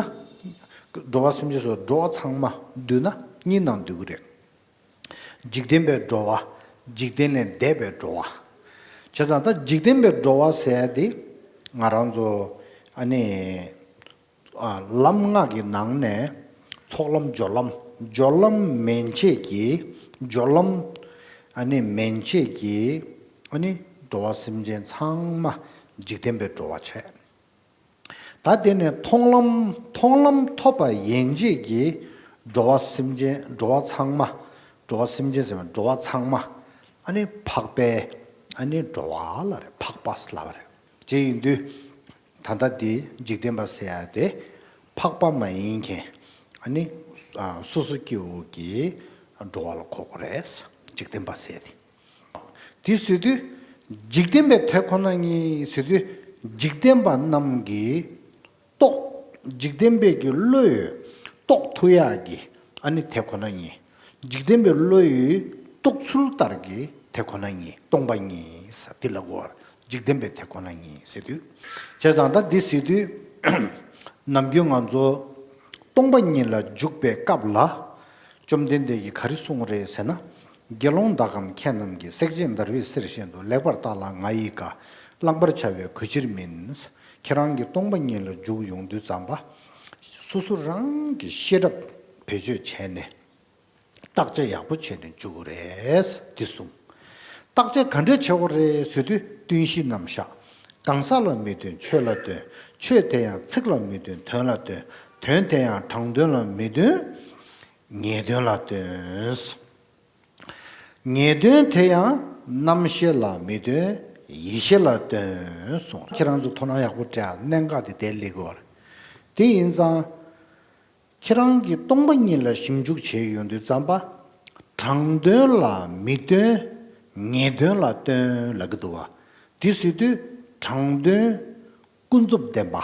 འགྲོ་བ་སེམས་ཅན་སོགས་འགྲོ་བ་ཚང་མ་བསྡུ་ན་གཉིས་ནང་འདུས་ཀྱི་རེད། འཇིག་རྟེན་པའི་འགྲོ་བ། འཇིག་རྟེན་ལས་འདས་པའི་འགྲོ་བ། བྱས་ཙང་ད་འཇིག་རྟེན་པའི་འགྲོ་བ་ཟེར་ཡ་དེ་ང་རང་ཚོ་ཨ་ནི། ཨ། ལམ་ལྔ་གི་ནང་ནས་ཚོགས་ལམ་སྦྱོར་ལམ། སྦྱོར་ལམ་མན་ཆད་ཀྱི། སྦྱོར་ལམ་ཨ་ནི་མན་ཆད་ཀྱི་ཨ་ནི་འགྲོ་བ་སེམས་ཅན་ཚང་མ་འཇིག་རྟེན་པའི་འགྲོ་བ་བྱས། ད་དེ་ནས་མཐོང་ལམ། མཐོང་ལམ་ཐོབ་པ་ཡན་ཆད་ཀྱི་འགྲོ་བ་སེམས་ཅན། འགྲོ་བ་ཚང་མ། འགྲོ་བ་སེམས་ཅན་ཟེར་བ་འགྲོ་བ་ཚང་མ་ཨ་ནི་འཕགས་པའི་ཨ་ནི་འགྲོ་བ་ལབ་རེད། འཕགས་པ་ལབ་རེད། དེ་ཡིན་དུས། ད་ལྟ་འདི་འཇིག་རྟེན་པ་ཟེར་ཡ་དེ་འཕགས་པ་མ་ཡིན་མཁན། ཨ་ནི་ཨ་སོ་སོ་སྐྱེ་བོ་གི་འགྲོ་བ་ལ་གོ་དགོས་རེད། འཇིག་རྟེན་པ་ཟེར་དེ། དེ་ཟེར་དུས་འཇིག་རྟེན་པའི་དེ་ཁོ་ན་ཉིད་ཟེར་དུས་འཇིག་རྟེན་པ་རྣམས་ཀྱིས་རྟོགས། འཇིག་རྟེན་པའི་གི་བློས་རྟོགས་ཐུབ་ཡག་གི་ཨ་ནི་དེ་ཁོ་ན་ཉིད། འཇིག་རྟེན་པའི་བློ་ཡིས་རྟོགས་ཚུལ་ལྟར་གྱི་དེ་ཁོ་ན་ཉིད་སྟོང་པ་ཉིད་ཟེར་དེ་ལ་གོ་བར་འཇིག་རྟེན་པའི་དེ་ཁོ་ན་ཉིད་ཟེར་དུས། བྱས་ཙང་ད་འདི་ཟེར་དུས་ནམ་རྒྱུན་ང་ཚོ་སྟོང་པ་ཉིད་ལ་འཇུག་པའི་སྐབས་ལ། བཅོམ་ལྡན་འདས་ཀྱིས་ག་རེ་གསུངས་རེད་ཟེར་ན། དགེ་སློང་དག་གམ་མཁས་རྣམས་ཀྱིས། བསྲེགས་བཅད་བརྡར་བའི་གསེར་བཞིན་དུ། ལེགས་པར་བརྟགས་ལ་ང་ཡི་བཀའ། བླང་པར་བྱ་བའི་གོས་ཕྱིར་མིན། ཁྱེད་རང་གིས་སྟོང་པ་ཉིད་ལ་འཇུག་ཡོང་དུས་ཙམ་པ། སོ་སོ་རང་གི་ཤེས་རབ་བེད་སྤྱོད་བྱས་ནས། བརྟག་དཔྱད་ཡག་པོ་བྱས་ནས་འཇུག་དགོས་རེད། འདི་གསུངས། བརྟག་དཔྱད་ག་འདྲས་བྱེད་དགོས་རེད་ཟེར་དུས་ཀུན་གཞི་རྣམ་གཞག། གང་ཟག་ལ་མི་སྟོན་ཆོས་ལ་སྟོན། ཆོས་དེ་ཡང་ཚིག་ལ་མི་སྟོན་དོན་ལ་སྟོན། དོན་དེ་ཡང་དྲང་དོན་ལ་མི་སྟོན་ངེས་དོན་ལ་སྟོན། ངེས་དོན་དེ་ཡང་རྣམ་ཤེས་ལ་མི་སྟོན་ཡེ་ཤེས་ལ་སྟོན་གསུངས། ཁྱེད་རང་ཚོ་དོ་སྣང་ཡག་པོ་སྤྲད་ཨ། གནད་འགག་དེ་དེར་སླེབས་ཀྱི་ཡོད་རེད། དེ་ཡིན་ཙང་། ཁྱེད་རང་གིས་སྟོང་པ་ཉིད་ལ་ཞིབ་འཇུག་བྱས་ཡོང་དུས་ཙམ་པ། དྲང་དོན་ལ་མི་སྟོན་ངེས་དོན་ལ་སྟོན་ལབ་ཀྱི་འདུག་བ། དེ་ཟེར་དུས་དྲང་དོན་ཀུན་རྫོབ་བདེན་པ།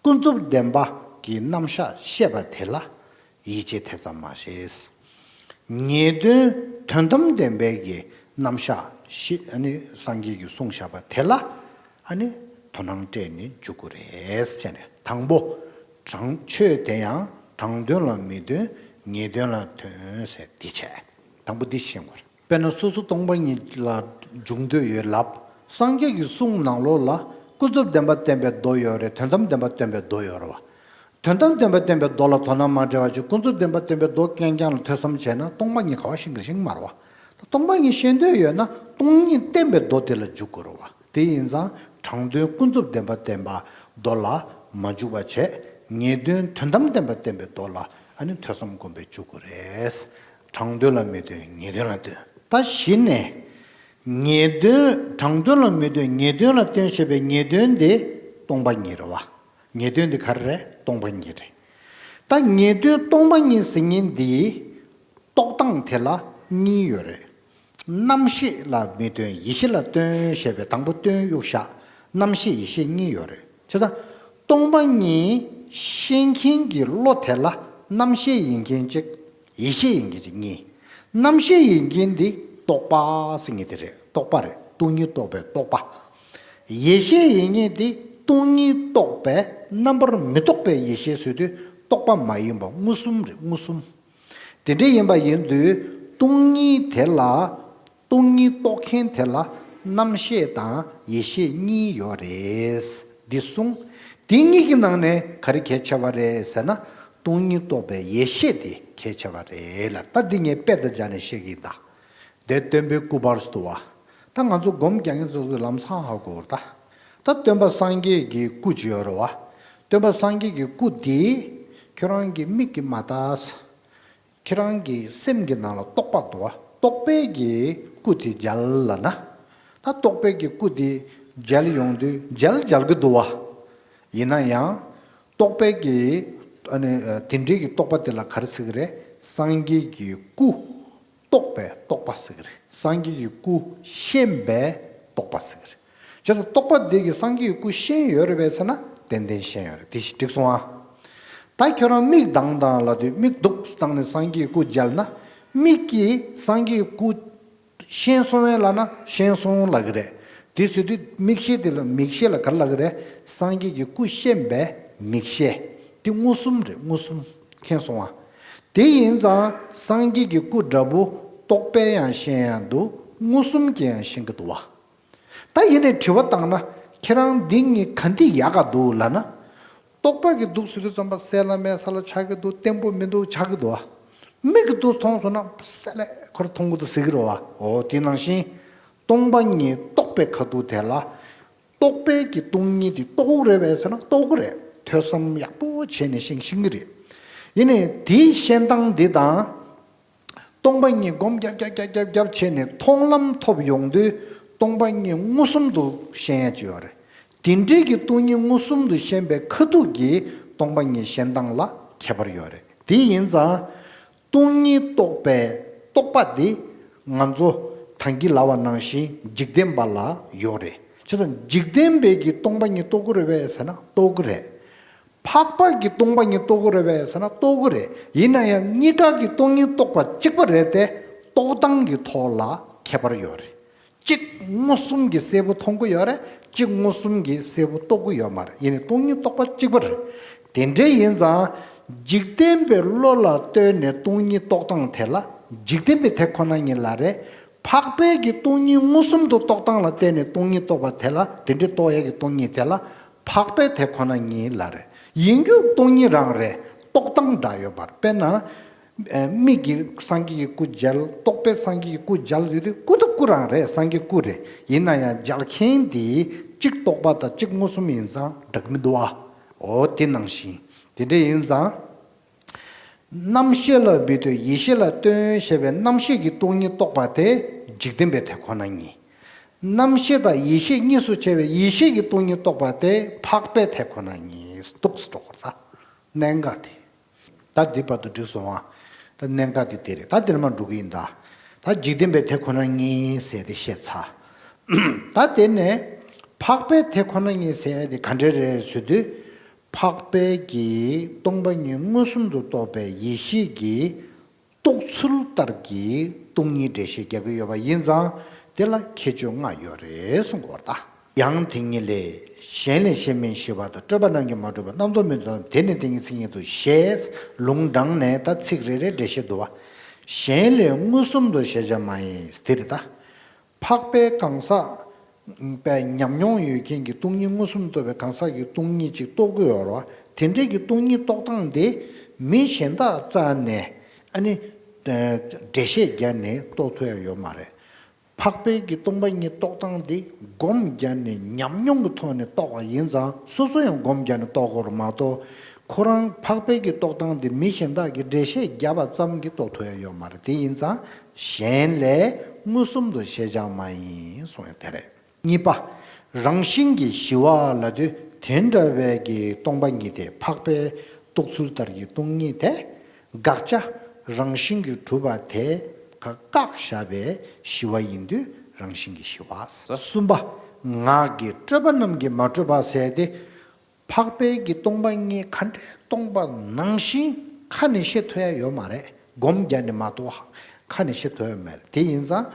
ཀུན་རྫོབ་བདེན་པ་གི་རྣམ་གཞག་བཤད་པ་དེ་ལ་ཡིད་ཆེས་དེ་ཙམ་མ་བྱེད། ངེས་དོན་དོན་དམ་བདེན་པའི་གི་རྣམ་གཞག་ཤེས་ཨ་ནི་སངས་རྒྱས་ཀྱིས་གསུངས་བཞག་པ་དེ་ལ་ཨ་ནི་དོ་སྣང་སྤྲད་ནས་འཇུག་དགོས་རེད་ཟེར་ནས། དང་པོ། དྲང་ཆོས་དེ་ཡང་དྲང་དོན་ལ་མི་སྟོན་ངེས་དོན་ལ་སྟོན་ཟེར་འདི་བྱས། དང་པོ་འདི་ཤེས་དགོས་རེད། དཔེར་ན་སོ་སོ་སྟོང་པ་ཉིད་ལ་འཇུག་འདོད་ཡོད་ལབ། སངས་རྒྱས་ཀྱི་གསུང་ནང་ལོགས་ལ་ཀུན་རྫོབ་བདེན་པ་བསྟན་པའི་མདོ་ཡོད་རེད། དོན་དམ་བདེན་པ་བསྟན་པའི་མདོ་ཡོད་རེད་བ། དོན་དམ་བདེན་པ་བསྟན་པའི་མདོ་ལ་དོ་སྣང་མ་བྱས་པ་ཅིག་ཀུན་རྫོབ་བདེན་པ་བསྟན་པའི་མདོ་རྐྱང་རྐྱང་ལ་ཐོས་བསམ་བྱས་ན་སྟོང་པ་ཉིད་ག་པར་ཤེས་ཀྱི་རེད། ཤེས་ཀྱི་མ་རེད་བ། ད་སྟོང་པ་ཉིད་ཤེས་འདོད་ཡོད་ན་སྟོང་ཉིད་བསྟན་པའི་མདོ་དེ་ལ་འཇུག་དགོས་རེད་བ། དེ་ཡིན་ཙང་དྲང་དོན་ཀུན་རྫོབ་བདེན་པ་བསྟན་པའི་མདོ་ལ་མ་འཇུག་པ་བྱས། ངེས་དོན་དོན་དམ་བདེན་པ་བསྟན་པའི་མདོ་ལ་ཨ་ནི་ཐོས་བསམ་སྒོམ་པས་འཇུག་དགོས་རེད། དྲང་དོན་ལ་མི་སྟོན་ངེས་དོན་ལ་སྟོན། ད་གཞི་ནས། ངེས་དོན་དྲང་དོན་ལ་མི་སྟོན་ངེས་དོན་ལ་སྟོན་ཞེས་པའི་ངེས་དོན་དེ་སྟོང་པ་ཉིད་རེད་བ། ངེས་དོན་དེ་ག་རེ་རེད། སྟོང་པ་ཉིད་རེད། ད་ངེས་དོན་སྟོང་པ་ཉིད་ཟེར་མཁན་འདི་རྟོགས་སྟངས་དེ་ལ་གཉིས་ཡོད་རེད། རྣམ་ཤེས་ལ་མི་སྟོན་ཡེ་ཤེས་ལ་སྟོན་ཞེས་པའི་དང་པོ་སྟོན་གཡུག་བཞག། རྣམ་ཤེས་ཡེ་ཤེས་གཉིས་ཡོད་རེད། བྱས་ཙང་སྟོང་པ་ཉིད་ཤེས་མཁན་གྱི་བློ་དེ་ལ་རྣམ་ཤེས་ཡིན་མཁན་གཅིག། ཡེ་ཤེས་ཡིན་མཁན་གཅིག་གཉིས། རྣམ་ཤེས་ཡིན་མཁན་འདི་རྟོག་པ་ཟེར་མཁན་དེ་རེད། རྟོག་པ་རེད། སྟོང་ཉིད་རྟོགས་པའི་རྟོག་པ། ཡེ་ཤེས་ཡིན་མཁན་དེ་སྟོང་ཉིད་རྟོགས་པའི་རྣམ་པར་མི་རྟོག་པའི་ཡེ་ཤེས་ཟེར་དུས་རྟོག་པ་མ་ཡིན་པ་མངོན་སུམ་རེད། མངོན་སུམ། དེ་འདྲ་ཡིན་པ་ཡིན་དུས་སྟོང་ཉིད་དེ་ལ། སྟོང་ཉིད་རྟོགས་མཁན་དེ་ལ་རྣམ་ཤེས་དང་ཡེ་ཤེས་གཉིས་ཡོད་རེད། འདི་གསུངས། དེ་གཉིས་ཀྱི་ནང་ནས་ག་རེ་གལ་ཆེ་བ་རེད་ཟེར་ན། སྟོང་ཉིད་རྟོགས་པའི་ཡེ་ཤེས་དེ་གལ་ཆེ་བ་རེད་ལ། ད་འདི་ངས་དཔེ་དང་སྦྱར་ནས་བཤད་ཀྱི་ཡིན་ད། དེ་སྟོན་པའི་སྐུ་པར་སུ་འདུག་བ། ད་ང་ཚོ་སྒོམ་རྒྱག་མཁན་ཚོ་ལམ་སང་ཧ་གོ་བར་ད། ད་སྟོན་པ་སངས་རྒྱས་ཀྱི་སྐུ་ཅིག་ཡོད་རེད་བ། སྟོན་པ་སངས་རྒྱས་ཀྱི་སྐུ་དེ་ཁྱོད་རང་གི་མིག་གིས་མ་ལྟ། ཁྱེད་རང་གི་སེམས་ཀྱི་ནང་ལ་རྟོག་པ་འདུག་བ། རྟོག་པའི་གི་སྐུ་དེ་མཇལ་ལབ་ན། ད་རྟོག་པའི་གི་སྐུ་དེ་མཇལ་ཡོང་དུས་མཇལ་མཇལ་གི་འདུག་བ། ཡིན་ན་ཡང་རྟོག་པའི་གི་ཨ་ནི་དེ་འདྲའི་གི་རྟོག་པ་དེ་ལ་ག་རེ་ཟེར་གི་རེད། སངས་རྒྱས་ཀྱི་སྐུ་རྟོགས་པའི་རྟོག་པ་ཟེར་གི་རེད། སངས་རྒྱས་ཀྱི་སྐུ་ཤེས་པའི་རྟོག་པ་ཟེར་གི་རེད། བྱས་ཙང་རྟོག་པ་འདི་གིས་སངས་རྒྱས་ཀྱི་སྐུ་ཤེས་ཡོད་རེད་པས་ཟེར་ན་ཏན་ཏན་ཤེས་ཡོད་རེད། དེ་ཞིག་འགྲིག་སོང་ཨ། ད་ཁྱོད་རང་མིག་གདངས་དང་ལབ་དུས་མིག་གདུགས་བཏང་ནས་སངས་རྒྱས་ཀྱི་སྐུ་མཇལ་ན། མིག་གིས་སངས་རྒྱས་ཀྱི་སྐུ་ཤེས་སོང་བས་ལབ་ན་ཤེས་སོང་ལབ་གི་རེད། དེ་ཟེར་དུས་མིག་ཤེས་དེ་ལ་མིག་ཤེས་ལ་ག་རེ་ལབ་གི་རེད། སངས་རྒྱས་ཀྱི་སྐུ་ཤེས་པའི་མིག་ཤེས། དེ་མངོན་སུམ་རེད། མངོན་སུམ་མཁྱེན་སོང་ཨ། དེ་ཡིན་ཙང་སངས་རྒྱས་ཀྱི་སྐུ་འདྲ་པོ་རྟོག་པས་ཡང་ཤེས་ཡང་འདུག། མངོན་སུམ་གྱིས་ཡང་ཤེས་ཀྱི་འདུག་བ། ད་ཡིན་ནའི་དྲི་བ་བཏང་ན་ཁྱེད་རང་འདི་གཉིས་ག་འདི་ཡག་ག་འདུག་ལབ་ན། རྟོག་པ་གི་འདུག་ཟེར་དུས་ཙམ་པ་གསལ་ལ་མེ་ས་ལ་ཆགས་ཀྱི་འདུག། བརྟན་པོ་མི་འདུག་ཆགས་ཀྱི་འདུག་བ། མིག་གི་འདུག་མཐོང་སོང་ན་གསལ་ལེ་ཁོ་ར་མཐོང་གི་འདུག་ཟེར་གི་རེད་བ། འོ་དེ་ནང་བཞིན་སྟོང་པ་ཉིད་རྟོགས་པའི་ཁ་ཐུག་དེ་ལ། རྟོག་པའི་གི་སྟོང་ཉིད་དེ་རྟོགས་རེད་པས་ཟེར་ན་རྟོགས་ཀྱི་རེད། ཐོས་བསམ་ཡག་པོ་བྱས་ནས་ཤེས་ཤེས་ཀྱི་རེད། ཡིན་ནའི་དེའི་ཤེས་སྟངས་འདི་དང་། སྟོང་པ་ཉིད་སྒོམ་རྒྱབ་རྒྱབ་རྒྱབ་རྒྱབ་རྒྱབ་བྱས་ནས་མཐོང་ལམ་ཐོབ་ཡོང་དུས་སྟོང་པ་ཉིད་མངོན་སུམ་དུ་ཤེས་ཡ་ཅིག་ཡོད་རེད། དེ་འདྲའི་གི་སྟོང་ཉིད་མངོན་སུམ་དུ་ཤེས་པའི་ཁ་ཐུག་གི་སྟོང་པ་ཉིད་ཞེན་སྟངས་ལ་ཁྱད་པར་ཡོད་རེད། དེ་ཡིན་ཙང་། སྟོང་ཉིད་རྟོགས་པའི་རྟོག་པ་དེ་ང་ཚོ་ད་གིན་ལབ་པ་ནང་བཞིན་འཇིག་རྟེན་པ་ལ་ཡོད་རེད། བྱས་ཙང་འཇིག་རྟེན་པའི་གི་སྟོང་པ་ཉིད་རྟོགས་ཀྱི་རེད་པས་ཟེར་ན་རྟོགས་ཀྱི་རེད། འཕགས་པ་གི་སྟོང་པ་ཉིད་རྟོགས་ཀྱི་རེད་པས་ཟེར་ན་རྟོགས་ཀྱི་རེད། ཡིན་ན་ཡང་གཉིས་ཀ་གི་སྟོང་ཉིད་རྟོགས་པ་གཅིག་པ་རེད་དེ། རྟོགས་སྟངས་ཀྱི་ཐོག་ལ་ཁྱད་པར་ཡོད་རེད། གཅིག་མངོན་སུམ་གྱིས་གསལ་པོ་མཐོང་གི་ཡོད་རེད། གཅིག་མངོན་སུམ་གྱིས་གསལ་པོ་རྟོགས་ཀྱི་ཡོད་མ་རེད། ཡིན་ནའི་སྟོང་ཉིད་རྟོགས་པ་གཅིག་པ་རེད། དེ་འདྲ་ཡིན་ཙང་། འཇིག་རྟེན་པའི་བློ་ལ་ལྟོས་ནས་སྟོང་ཉིད་རྟོགས་སྟངས་དེ་ལ་འཇིག་རྟེན་པའི་དེ་ཁོ་ན་ཉིད་ལ་རེད། འཕགས་པའི་གི་སྟོང་ཉིད་མངོན་སུམ་དུ་རྟོགས་སྟངས་ལ་བརྟེན་ནས་སྟོང་ཉིད་རྟོགས་པ་དེ་ལ་དེ་འདྲའི་རྟོགས་ཡས་ཀྱི་སྟོང་ཉིད་དེ་ལ་འཕགས་པའི་དེ་ཁོ་ན་ཉིད་ལ་རེད། ཡིན་རྒྱུ་སྟོང་ཉིད་རང་རེད། རྟོགས་སྟངས་འདྲ་ཡོད་པར། དཔེར་ན། ཨ། མིག་གིས་སངས་རྒྱས་ཀྱི་སྐུ་མཇལ། རྟོག་པས་སངས་རྒྱས་ཀྱི་སྐུ་མཇལ་ཡོད་དུས་སྐུ་དང་སྐུ་རང་རེད། སངས་རྒྱས་སྐུ་རེད། ཡིན་ན་ཡང་མཇལ་མཁན་དེ་གཅིག་རྟོག་པ་དང་གཅིག་མངོན་སུམ་ཡིན་ཙང་འདྲ་གི་མི་འདུག་ཨ། འོ་དེ་ནང་བཞིན། དེ་འདྲ་ཡིན་ཙང་། རྣམ་ཤེས་ལ་འབུལ་དུས་ཡེ་ཤེས་ལ་ལྟོས་ཞེས་པའི་རྣམ་ཤེས་ཀྱི་སྟོང་ཉིད་རྟོགས་པ་དེ་འཇིག་རྟེན་པའི་དེ་ཁོ་ན་ཉིད། རྣམ་ཤེས་དང་ཡེ་ཤེས་གཉིས་སུ་ཕྱེ་བའི་ཡེ་ཤེས་ཀྱི་སྟོང་ཉིད་རྟོགས་པ་དེ་འཕགས་པའི་དེ་ཁོ་ན་ཉིད་འདུག་སེ་འགྲོ་དགོས་རེད་ད། གནད་འགག་དེ། ད་འདི་བར་དུ་འགྲིག་སོང་ཨ། ད་གནད་འགག་དེ་དེ་རེད། ད་འདིར་མ་འགྲོ་གི་ཡིན་ད། ད་འཇིག་རྟེན་པའི་དེ་ཁོ་ན་ཉིད་ཟེར་ཏེ་བཤད་ཚར། ད་དེ་ནས་འཕགས་པའི་དེ་ཁོ་ན་ཉིད་ཟེར་དེ་ག་འདྲ་རེད་ཟེར་དུས། འཕགས་པའི་གི་སྟོང་པ་ཉིད་མངོན་སུམ་དུ་རྟོགས་པའི་ཡེ་ཤེས་ཀྱི་རྟོགས་ཚུལ་ལྟར་གྱི་སྟོང་ཉིད་འགྲེལ་བཤད་རྒྱག་གི་ཡོད་པ་ཡིན་ཙང་དེ་ལ་ཁྱད་ཆོས་ལྔ་ཡོད་རེད་གསུང་གི་ཡོད་རེད་ད། ཡང་དེ་ཉིད་ལས། གཞན་ལས་གཞན་མིན་ཞི་བ་དང་། སྤྲོས་པ་རྣམས་ཀྱིས་མ་གྲུབ་པ། རྣམ་རྟོག་མིན་དུ་བསམ། དེ་ནི་དེ་ཉིད་མཚན་ཉིད་དོ། ཞེས་ལུང་དྲངས་ནས་ད་ཚིག་རེ་རེ་འགྲེལ་བཤད་འདུག་པ། གཞན་ལས་མངོན་སུམ་དུ་ཤེས་བྱ་མ་ཡིན་དེ་རེད་ད། འཕགས་པའི་གང་ཟག་པའི་ཉམས་མྱོང་ཡོད་མཁན་གྱི་སྟོང་ཉིད་མངོན་སུམ་དུ་རྟོགས་པའི་གང་ཟག་གི་སྟོང་ཉིད་ཅིག་རྟོགས་ཀྱི་ཡོད་རེད་བ། དེ་འདྲའི་གི་སྟོང་ཉིད་རྟོགས་སྟངས་དེ་མི་གཞན་དག་རྩ་ནས་ཨ་ནི་འགྲེལ་བཤད་བརྒྱབ་ནས་རྟོགས་ཐུབ་ཡ་ཡོད་མ་རེད། འཕགས་པའི་གི་སྟོང་པ་ཉིད་རྟོགས་སྟངས་དེ་སྒོམ་བརྒྱབ་ནས་ཉམས་མྱོང་གི་ཐོག་ནས་རྟོགས་པ་ཡིན་ཙང་སོ་སོ་ཡང་སྒོམ་བརྒྱབ་ནས་རྟོགས་དགོས་རེད་མ་གཏོགས། ཁོ་རང་འཕགས་པའི་གི་རྟོགས་སྟངས་དེ་མི་གཞན་དག་གིས་འགྲེལ་བཤད་བརྒྱབ་པ་ཙམ་གྱིས་རྟོགས་ཐུབ་ཡ་ཡོད་མ་རེད། དེ་ཡིན་ཙང་གཞན་ལས་མངོན་སུམ་དུ་ཤེས་བྱ་མ་ཡིན་གསུངས་ཡ་དེ་རེད། གཉིས་པ། རང་བཞིན་གྱིས་ཞི་བ་ལབ་དུས་དེ་འདྲ་བའི་གི་སྟོང་པ་ཉིད་དེ་འཕགས་པའི་རྟོགས་ཚུལ་ལྟར་གྱི་སྟོང་ཉིད་དེ། དགག་བྱ་རང་བཞིན་གྱིས་གྲུབ་པ་དེ་བཀག་བཞག་པའི་ཞི་བ་ཡིན་དུས་རང་བཞིན་གྱིས་ཞི་བ། གསུམ་པ། ངག་གི་སྤྲོས་པ་རྣམས་ཀྱིས་མ་གྲུབ་པ་ཟེར་ཏེ། འཕགས་པའི་གི་སྟོང་པ་ཉིད་ག་འདྲའི་སྟོང་པ་ནང་བཞིན་ཁ་ནས་བཤད་ཐུབ་ཡ་ཡོད་མ་རེད། སྒོམ་བརྒྱབ་ནས་མ་གཏོགས་ཁ་ནས་བཤད་ཐུབ་ཡ་མེད། དེ་ཡིན་ཙང་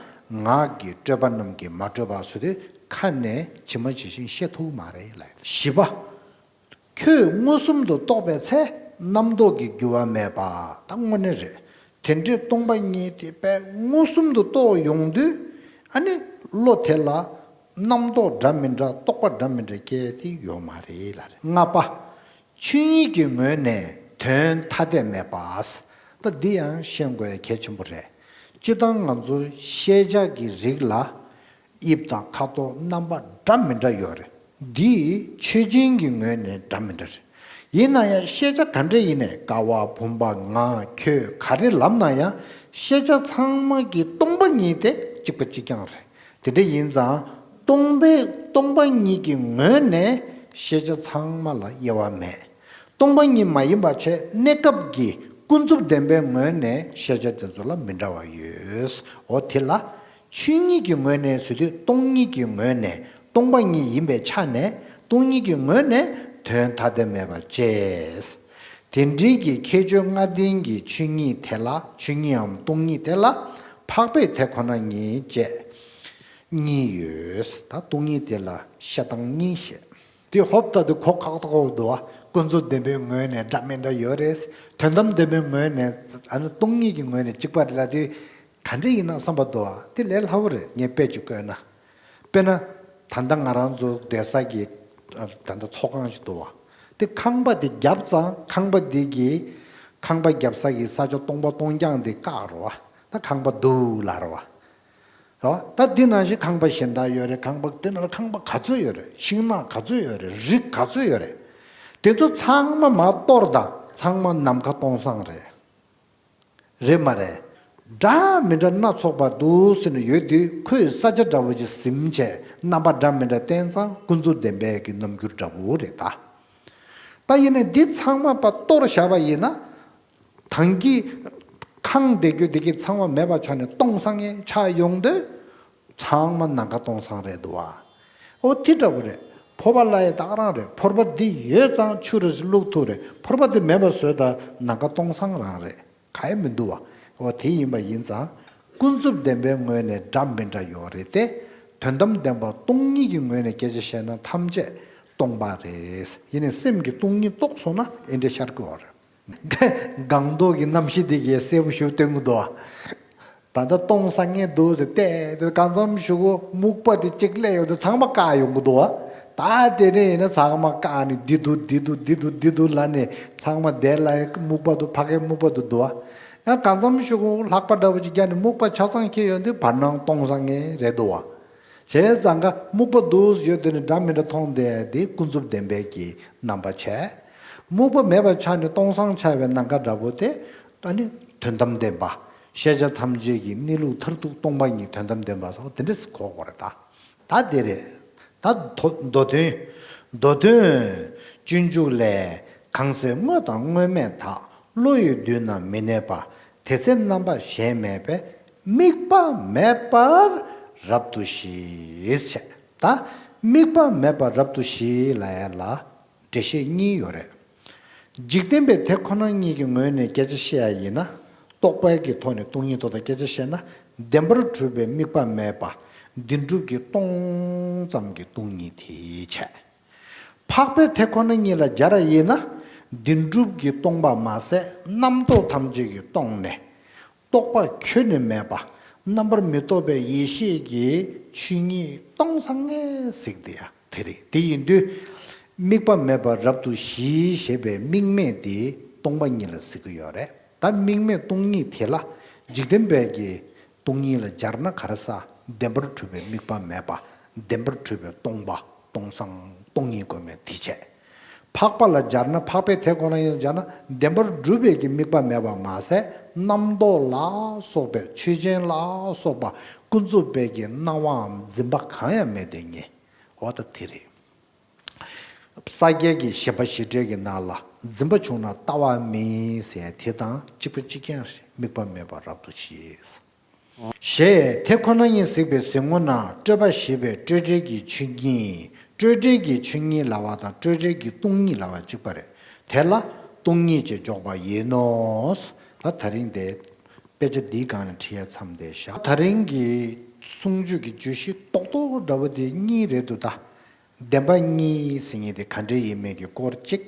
ངག་གི་སྤྲོས་པ་རྣམས་ཀྱིས་མ་གྲུབ་པ་ཟེར་དུས་ཁ་ནས་ཇི་མ་ཇི་བཞིན་བཤད་ཐུབ་མ་རེད་ལབ། བཞི་པ། ཁྱོད་མངོན་སུམ་དུ་རྟོགས་པའི་ཚེ་རྣམ་རྟོག་གི་འགྱུར་བ་མེད་པ། ད་དངོས་གནས་རེད། དེ་འདྲའི་སྟོང་པ་ཉིད་དེ་དཔེ་མངོན་སུམ་དུ་རྟོགས་ཡོང་དུས་ཨ་ནི་བློ་དེ་ལ་རྣམ་རྟོག་འདྲ་མི་འདྲ་རྟོག་པ་འདྲ་མི་འདྲ་སྐྱེ་དེ་ཡོད་མ་རེད་ལབ་རེད། ལྔ་པ། ཆོས་ཉིད་ཀྱི་ངོས་ནས་དོན་ཐ་དད་མེད་པ། ད་འདི་ཡང་ཤེས་དགོས་ཡ་གལ་ཆེན་པོ་རེད། སྤྱིར་བཏང་ང་ཚོ་ཤེས་བྱ་གི་རིགས་ལ་དབྱིབས་དང་ཁ་དོག་རྣམ་པ་འདྲ་མི་འདྲ་ཡོད་རེད། འདི་ཆོས་ཅན་གྱི་ངོས་ནས་འདྲ་མི་འདྲ་རེད། ཡིན་ན་ཡང་ཤེས་བྱ་ག་འདྲ་ཡིན་ནའི་ཀ་བ་བུམ་པ་ང་ཁྱོད་ག་རེ་ལབ་ན་ཡང་ཤེས་བྱ་ཚང་མ་གི་སྟོང་པ་ཉིད་དེ་གཅིག་པ་གཅིག་རྐྱང་རེད། དེ་འདྲ་ཡིན་ཙང་སྟོང་པའི་སྟོང་པ་ཉིད་ཀྱི་ངོས་ནས་ཤེས་བྱ་ཚང་མ་ལ་དབྱེ་བ་མེད། སྟོང་པ་ཉིད་མ་ཡིན་པ་བྱས་གནས་སྐབས་ཀྱི་ཀུན་རྫོབ་བདེན་པའི་ངོས་ནས་ཤེས་བྱ་དེ་ཚོ་ལ་མི་འདྲ་བ་ཡོད། འོ་དེ་ལ་ཆོས་ཉིད་ཀྱི་ངོས་ནས་ཟེར་དུས་སྟོང་ཉིད་ཀྱི་ངོས་ནས་སྟོང་པ་ཉིད་ཡིན་པའི་ཆ་ནས་སྟོང་ཉིད་ཀྱི་ངོས་ནས་དོན་ཐ་དད་མེད་པ་བཅས། དེ་འདྲའི་གི་ཁྱད་ཆོས་ལྔ་ལྡན་གྱི་ཆོས་ཉིད་དེ་ལ་ཆོས་ཉིད་འམ་སྟོང་ཉིད་དེ་ལ་འཕགས་པའི་དེ་ཁོ་ན་ཉིད་བཅས་གཉིས་ཡོད། ད་སྟོང་ཉིད་དེ་ལ་བཤད་སྟངས་གཉིས་བཤད། དེ་ཧོབ་ལྟ་དུས་གོ་ཁག་ཏོག་འདུག་བ། ཀུན་རྫོབ་བདེན་པའི་ངོས་ནས་འདྲ་མི་འདྲ་ཡོད་རེད། དོན་དམ་བདེན་པའི་ངོས་ནས་ཨ་ནི་སྟོང་ཉིད་ཀྱི་ངོས་ནས་གཅིག་པ་རེད་ལབ་དུས་ག་འདྲ་ཡིན་ན་བསམ་པ་འདུག་བ། དེ་ལས་སླ་བོ་རེད། ངས་དཔེ་ཅིག་བཀོད་ན། དཔེར་ན། ད་ལྟ་ང་རང་ཚོ་སྡོད་ས་གི་ད་ལྟ་ཚོགས་ཁང་ཞིག་འདུག་བ། དེ་ཁང་པ་དེ་བརྒྱབ་ཙང་ཁང་པ་དེ་གི་ཁང་པ་བརྒྱབ་ས་གི་ས་ཆ་སྟོང་པ་སྟོང་རྐྱང་དེ་བཀག་རེད་བ། ད་ཁང་པ་འདུག་ལབ་རེད་བ། རེད་བ། ད་འདི་ནང་བཞིན་ཁང་པ་གཞན་དག་ཡོད་རེད། ཁང་པ་དེ་ནང་ལ་ཁང་པ་ག་ཚོད་ཡོད་རེད། ཤིང་ནགས་ག་ཚོད་ཡོད་རེད། རི་ག་ཚོད་ཡོད་རེད། དེ་ཚོ་ཚང་མ་མར་གཏོར་དང་ཚང་མ་ནམ་མཁའ་སྟོང་སང་རེད། རེད་མ་རེད། འདྲ་མི་འདྲ་སྣ་ཚོགས་པ་འདུག་ཟེར་ནས་ཡོད་དུས། ཁོས་ས་ཆ་འདྲ་བོ་ཅིག་ཟིན་བྱས་རྣམ་པ་འདྲ་མི་འདྲ་བསྟན་ཙང་། ཀུན་རྫོབ་བདེན་པའི་གི་རྣམ་འགྱུར་འདྲ་བོ་རེད་ད། ད་ཡིན་ནའི་འདི་ཚང་མ་ཕར་གཏོར་བཞག་པ་ཡིན་ན། དང་གི་ཁེངས་བསྡད་རྒྱུ་དེ་གི་ཚང་མ་མེད་པ་ཆགས་ནས་སྟོང་སང་ངེ་ཆགས་ཡོང་དུས། ཚང་མ་ནམ་མཁའ་སྟོང་སང་རེད་འདུག་བ། འོ་དེ་འདྲ་བོ་རེད། ཕོར་པ་ལ་ཡི་ད་ག་རང་རེད། ཕོར་པ་འདི་ཡོད་ཙང་ཆུ་རེ་བླུགས་ཐུབ་རེད། ཕོར་པ་འདི་མེད་པ་བཟོས་ད་ནམ་མཁའ་སྟོང་སང་རང་རེད། ག་ཡེ་མི་འདུག་བ། འོ་དེ་ཡིན་པ་ཡིན་ཙང་། ཀུན་རྫོབ་བདེན་པའི་ངོས་ནས་འདྲ་མི་འདྲ་ཡོད་རེད་དེ། དོན་དམ་བདེན་པ་སྟོང་ཉིད་ཀྱི་ངོས་ནས་སྐད་ཆ་བཤད་ན་ཐམས་ཅད་སྟོང་པ་རེད། ཡིན་ནའི་སེམས་ཀྱི་སྟོང་ཉིད་རྟོགས་སོང་ན་ཨེ་འདྲ་ཤར་གི་ཡོད་རེད། སྒང་ཏོག་གི་རྣམ་ཤེས་དེ་གས་གསལ་པོ་ཞིག་སྟོན་གི་འདུག་བ། ད་ལྟ་སྟོང་སང་ངེ་འདུག་ཟེར་བལྟས་དེ་གང་འཚམ་ཞུ་གོ། སྨུག་པ་དེ་གཅིག་སླེབས་ཡོང་དུས་ཚང་མ་བཀག་ཡོང་གི་འདུག་བ། ད་དེ་ནས་ཡིན་ན་ཚང་མ་བཀག་ནས་འདི་འདུག་འདི་འདུག་འདི་འདུག་འདི་འདུག་ལབ་ནས་ཚང་མ་དེ་ལ་སྨུག་པ་འདུག་ཕ་གའི་སྨུག་པ་འདུག་འདུག་བ། ཡང་གང་འཚམ་ཞུ་གོ། ལྷགས་པ་འདྲ་བོ་ཅིག་བརྒྱབ་ནས་སྨུག་པ་ཆ་ཚང་འཁྱེར་ཡོང་དུས་བར་སྣང་སྟོང་སང་ངེ་རེད་འདུག་བ། བྱས་ཙང་ཀ་སྨུག་པ་འདུག་ཡོད་དེ་ནི་འདྲ་མི་འདྲ་མཐོང་དེ་དེ་ཀུན་རྫོབ་བདེན་པའི་གི་རྣམ་པ་བྱས། སྨུག་པ་མེད་པ་ཆགས་ནས་སྟོང་སང་ཆགས་པའི་ནམ་མཁའ་འདྲ་བོ་དེ། ཨ་ནི་དོན་དམ་བདེན་པ། ཤེས་བྱ་ཐམས་ཅད་ཀྱི་གནས་ལུགས་མཐར་ཐུག་སྟོང་པ་ཉིད་དོན་དམ་བདེན་པ་ཟེར་བ་དེ་འདྲས་གོ་དགོས་རེད་ད། ད་དེ་རེད། ད་མདོ་མདོ་དོན། མདོ་དོན། སྤྱོད་འཇུག་ལས། གང་ཚེ་དངོས་དང་དངོས་མེད་དག་བློ་ཡི་མདུན་ན་མི་གནས་པ། དེ་ཚེ་རྣམ་པ་གཞན་མེད་པས། དམིགས་པ་མེད་པར་རབ་ཏུ་ཞི། ཞེས་བྱས། ད་དམིགས་པ་མེད་པར་རབ་ཏུ་ཞི་ལབ་ཡ་ལ་འགྲེལ་བཤད་གཉིས་ཡོད་རེད། འཇིག་རྟེན་པའི་དེ་ཁོ་ན་ཉིད་ཀྱི་ངོས་ནས་སྐད་ཆ་བཤད་ཡ་ཡིན་ན། རྟོག་པའི་གི་ཐོག་ནས་སྟོང་ཉིད་ཐོག་ལ་སྐད་ཆ་བཤད་ན། བདེན་པར་གྲུབ་པའི་དམིགས་པ་མེད་པ། བདེན་གྲུབ་ཀྱིས་སྟོང་ཙམ་གྱི་སྟོང་ཉིད་དེ་བྱས། འཕགས་པའི་དེ་ཁོ་ན་ཉིད་ལ་སྦྱར་ཡིན་ན། བདེན་གྲུབ་ཀྱིས་སྟོང་པ་མ་ཟད་རྣམ་རྟོག་ཐམས་ཅད་ཀྱིས་སྟོང་ནས། རྟོག་པ་ཁྱོན་ནས་མེད་པ། རྣམ་པར་མི་རྟོག་པའི་ཡེ་ཤེས་ཀྱི་ཆོས་ཉིད་སྟོང་སང་ངེ་ཟེར་གི་དེ་ཡ་དེ་རེད། དེ་ཡིན་དུས། དམིགས་པ་མེད་པར་རབ་ཏུ་ཞི་ཞེས་པའི་དམིགས་མེད་དེ་སྟོང་པ་ཉིད་ལ་ཟེར་གི་ཡོད་རེད། ད་དམིགས་མེད་སྟོང་ཉིད་དེ་ལ་འཇིག་རྟེན་པའི་གི་སྟོང་ཉིད་ལ་སྦྱར་ན་ག་རེ་ཟེར། བདེན་པར་གྲུབ་པའི་དམིགས་པ་མེད་པ། བདེན་པར་གྲུབ་པའི་སྟོང་པ། སྟོང་སང་སྟོང་ཉིད་དགོས་མེད་དེ་བྱས། འཕགས་པ་ལ་སྦྱར་ན། འཕགས་པའི་དེ་ཁོ་ན་ཉིད་ལ་སྦྱར་ན། བདེན་པར་གྲུབ་པའི་གི་དམིགས་པ་མེད་པ་མ་ཟད། རྣམ་རྟོག་ལ་སོགས་པའི་ཆོས་ཅན་ལ་སོགས་པ་ཀུན་རྫོབ་པའི་གི་སྣང་བའམ་འཛིན་པ་གང་ཡང་མེད་དེ་ཉིད། འོ་ད་དེ་རེད། ས་སྐྱའི་གི་བཞེད་པ་བཞི་སྒྲའི་གི་ནང་ལ་འཛིན་པ་བྱུང་ན་ལྟ་བ་མིན་ཟེར་དེ་དང་གཅིག་པ་གཅིག་རྐྱང་རེད། དམིགས་པ་མེད་པར་རབ་ཏུ་ཞི། ཞེས་དེ་ཁོ་ན་ཉིད་གཟིགས་པའི་གཟིགས་ངོ་ན་སྤྲོས་པ་ཞི་བའི་སྤྲོས་བྲལ་གྱི་ཆོས་ཉིད། སྤྲོས་བྲལ་གྱི་ཆོས་ཉིད་ལབ་པ་དང་སྤྲོས་བྲལ་གྱི་སྟོང་ཉིད་ལབ་པ་གཅིག་པ་རེད། དེ་ལ་སྟོང་ཉིད་ཅེས་འཇོག་པ་ཡིན་ནོ། ད་ད་རིང་དེ་དཔེ་ཆ་འདིའི་སྒང་ནས་ཁྲིད་ཡ་མཚམས་དེ་བཞག་ད་རིང་གི་གསུང་ཆོས་ཀྱི་བརྗོད་གཞི་རྡོག་རྡོག་འདྲ་བོ་དེ་གཉིས་རེད་འདུག་ད། བདེན་པ་གཉིས་ཟེར་མཁན་དེ་ག་འདྲས་ཡིན་མིན་གྱི་སྐོར་གཅིག་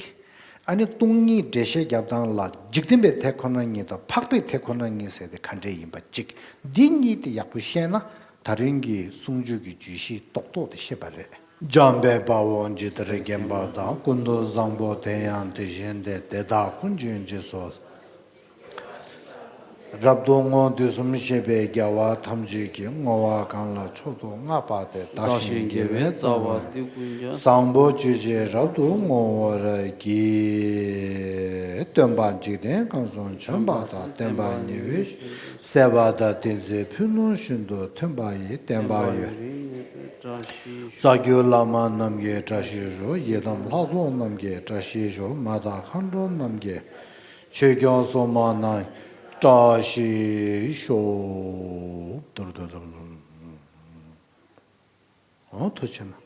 ཨ་ནི་སྟོང་ཉིད་འགྲེལ་བཤད་རྒྱབ་སྟངས་ལ་འཇིག་རྟེན་པའི་དེ་ཁོ་ན་ཉིད་དང་འཕགས་པའི་དེ་ཁོ་ན་ཉིད་ཟེར་དེ་ག་འདྲས་ཡིན་པ་གཅིག་འདི་གཉིས་དེ་ཡག་པོ་ཤེས་ན་ད་རིང་གི་གསུང་ཆོས་ཀྱི་བརྗོད་གཞི་རྡོག་རྡོག་དེ་ཤེས་པ་རེད། འཇམ་དཔལ་དཔའ་བོས་ཇི་ལྟར་མཁྱེན་པ་དང་། ཀུན་ཏུ་བཟང་པོ་དེ་ཡང་དེ་བཞིན་ཏེ། དེ་དག་ཀུན་གྱི་རྗེས་སུ་རབ་ཏུ་བསྔོ། དུས་གསུམ་གཤེགས་པའི་རྒྱལ་བ་ཐམས་ཅད་ཀྱིས། བསྔོ་བ་གང་ལ་མཆོག་ཏུ་བསྔགས་པ་དེས། བདག་གཞན་དགེ་བའི་རྩ་བ་འདི་ཀུན་ཀྱང་། བཟང་པོ་སྤྱོད་ཕྱིར་རབ་ཏུ་བསྔོ་བར་བགྱི། སྟོན་པ་འཇིག་རྟེན་ཁམས་སུ་བྱོན་པ་དང་། བསྟན་པ་ཉི་འོད་བཞིན་གསལ་བ་དང་། བསྟན་འཛིན་ཕུབ་ནུ་བཞིན་དུ་ཐོན་པ་ཡི། བསྟན་པ་ཡོད། རྩ་བརྒྱུད་བླ་མ་རྣམས་ཀྱི་བཀྲ་ཤིས་ཤོག་ཡི་དམ་ལྷ་ཚོགས་རྣམས་ཀྱི་བཀྲ་ཤིས་ཤོག་མ་དང་མཁའ་འགྲོ་རྣམས་ཀྱི། ཆོས་སྐྱོང་སྲུང་མ་རྣམས་བཀྲ་ཤིས་ཤོག་ཏུར་ཏུར་ཏུར། འོ་ཐུགས་རྗེ་ཆེ་གནང་།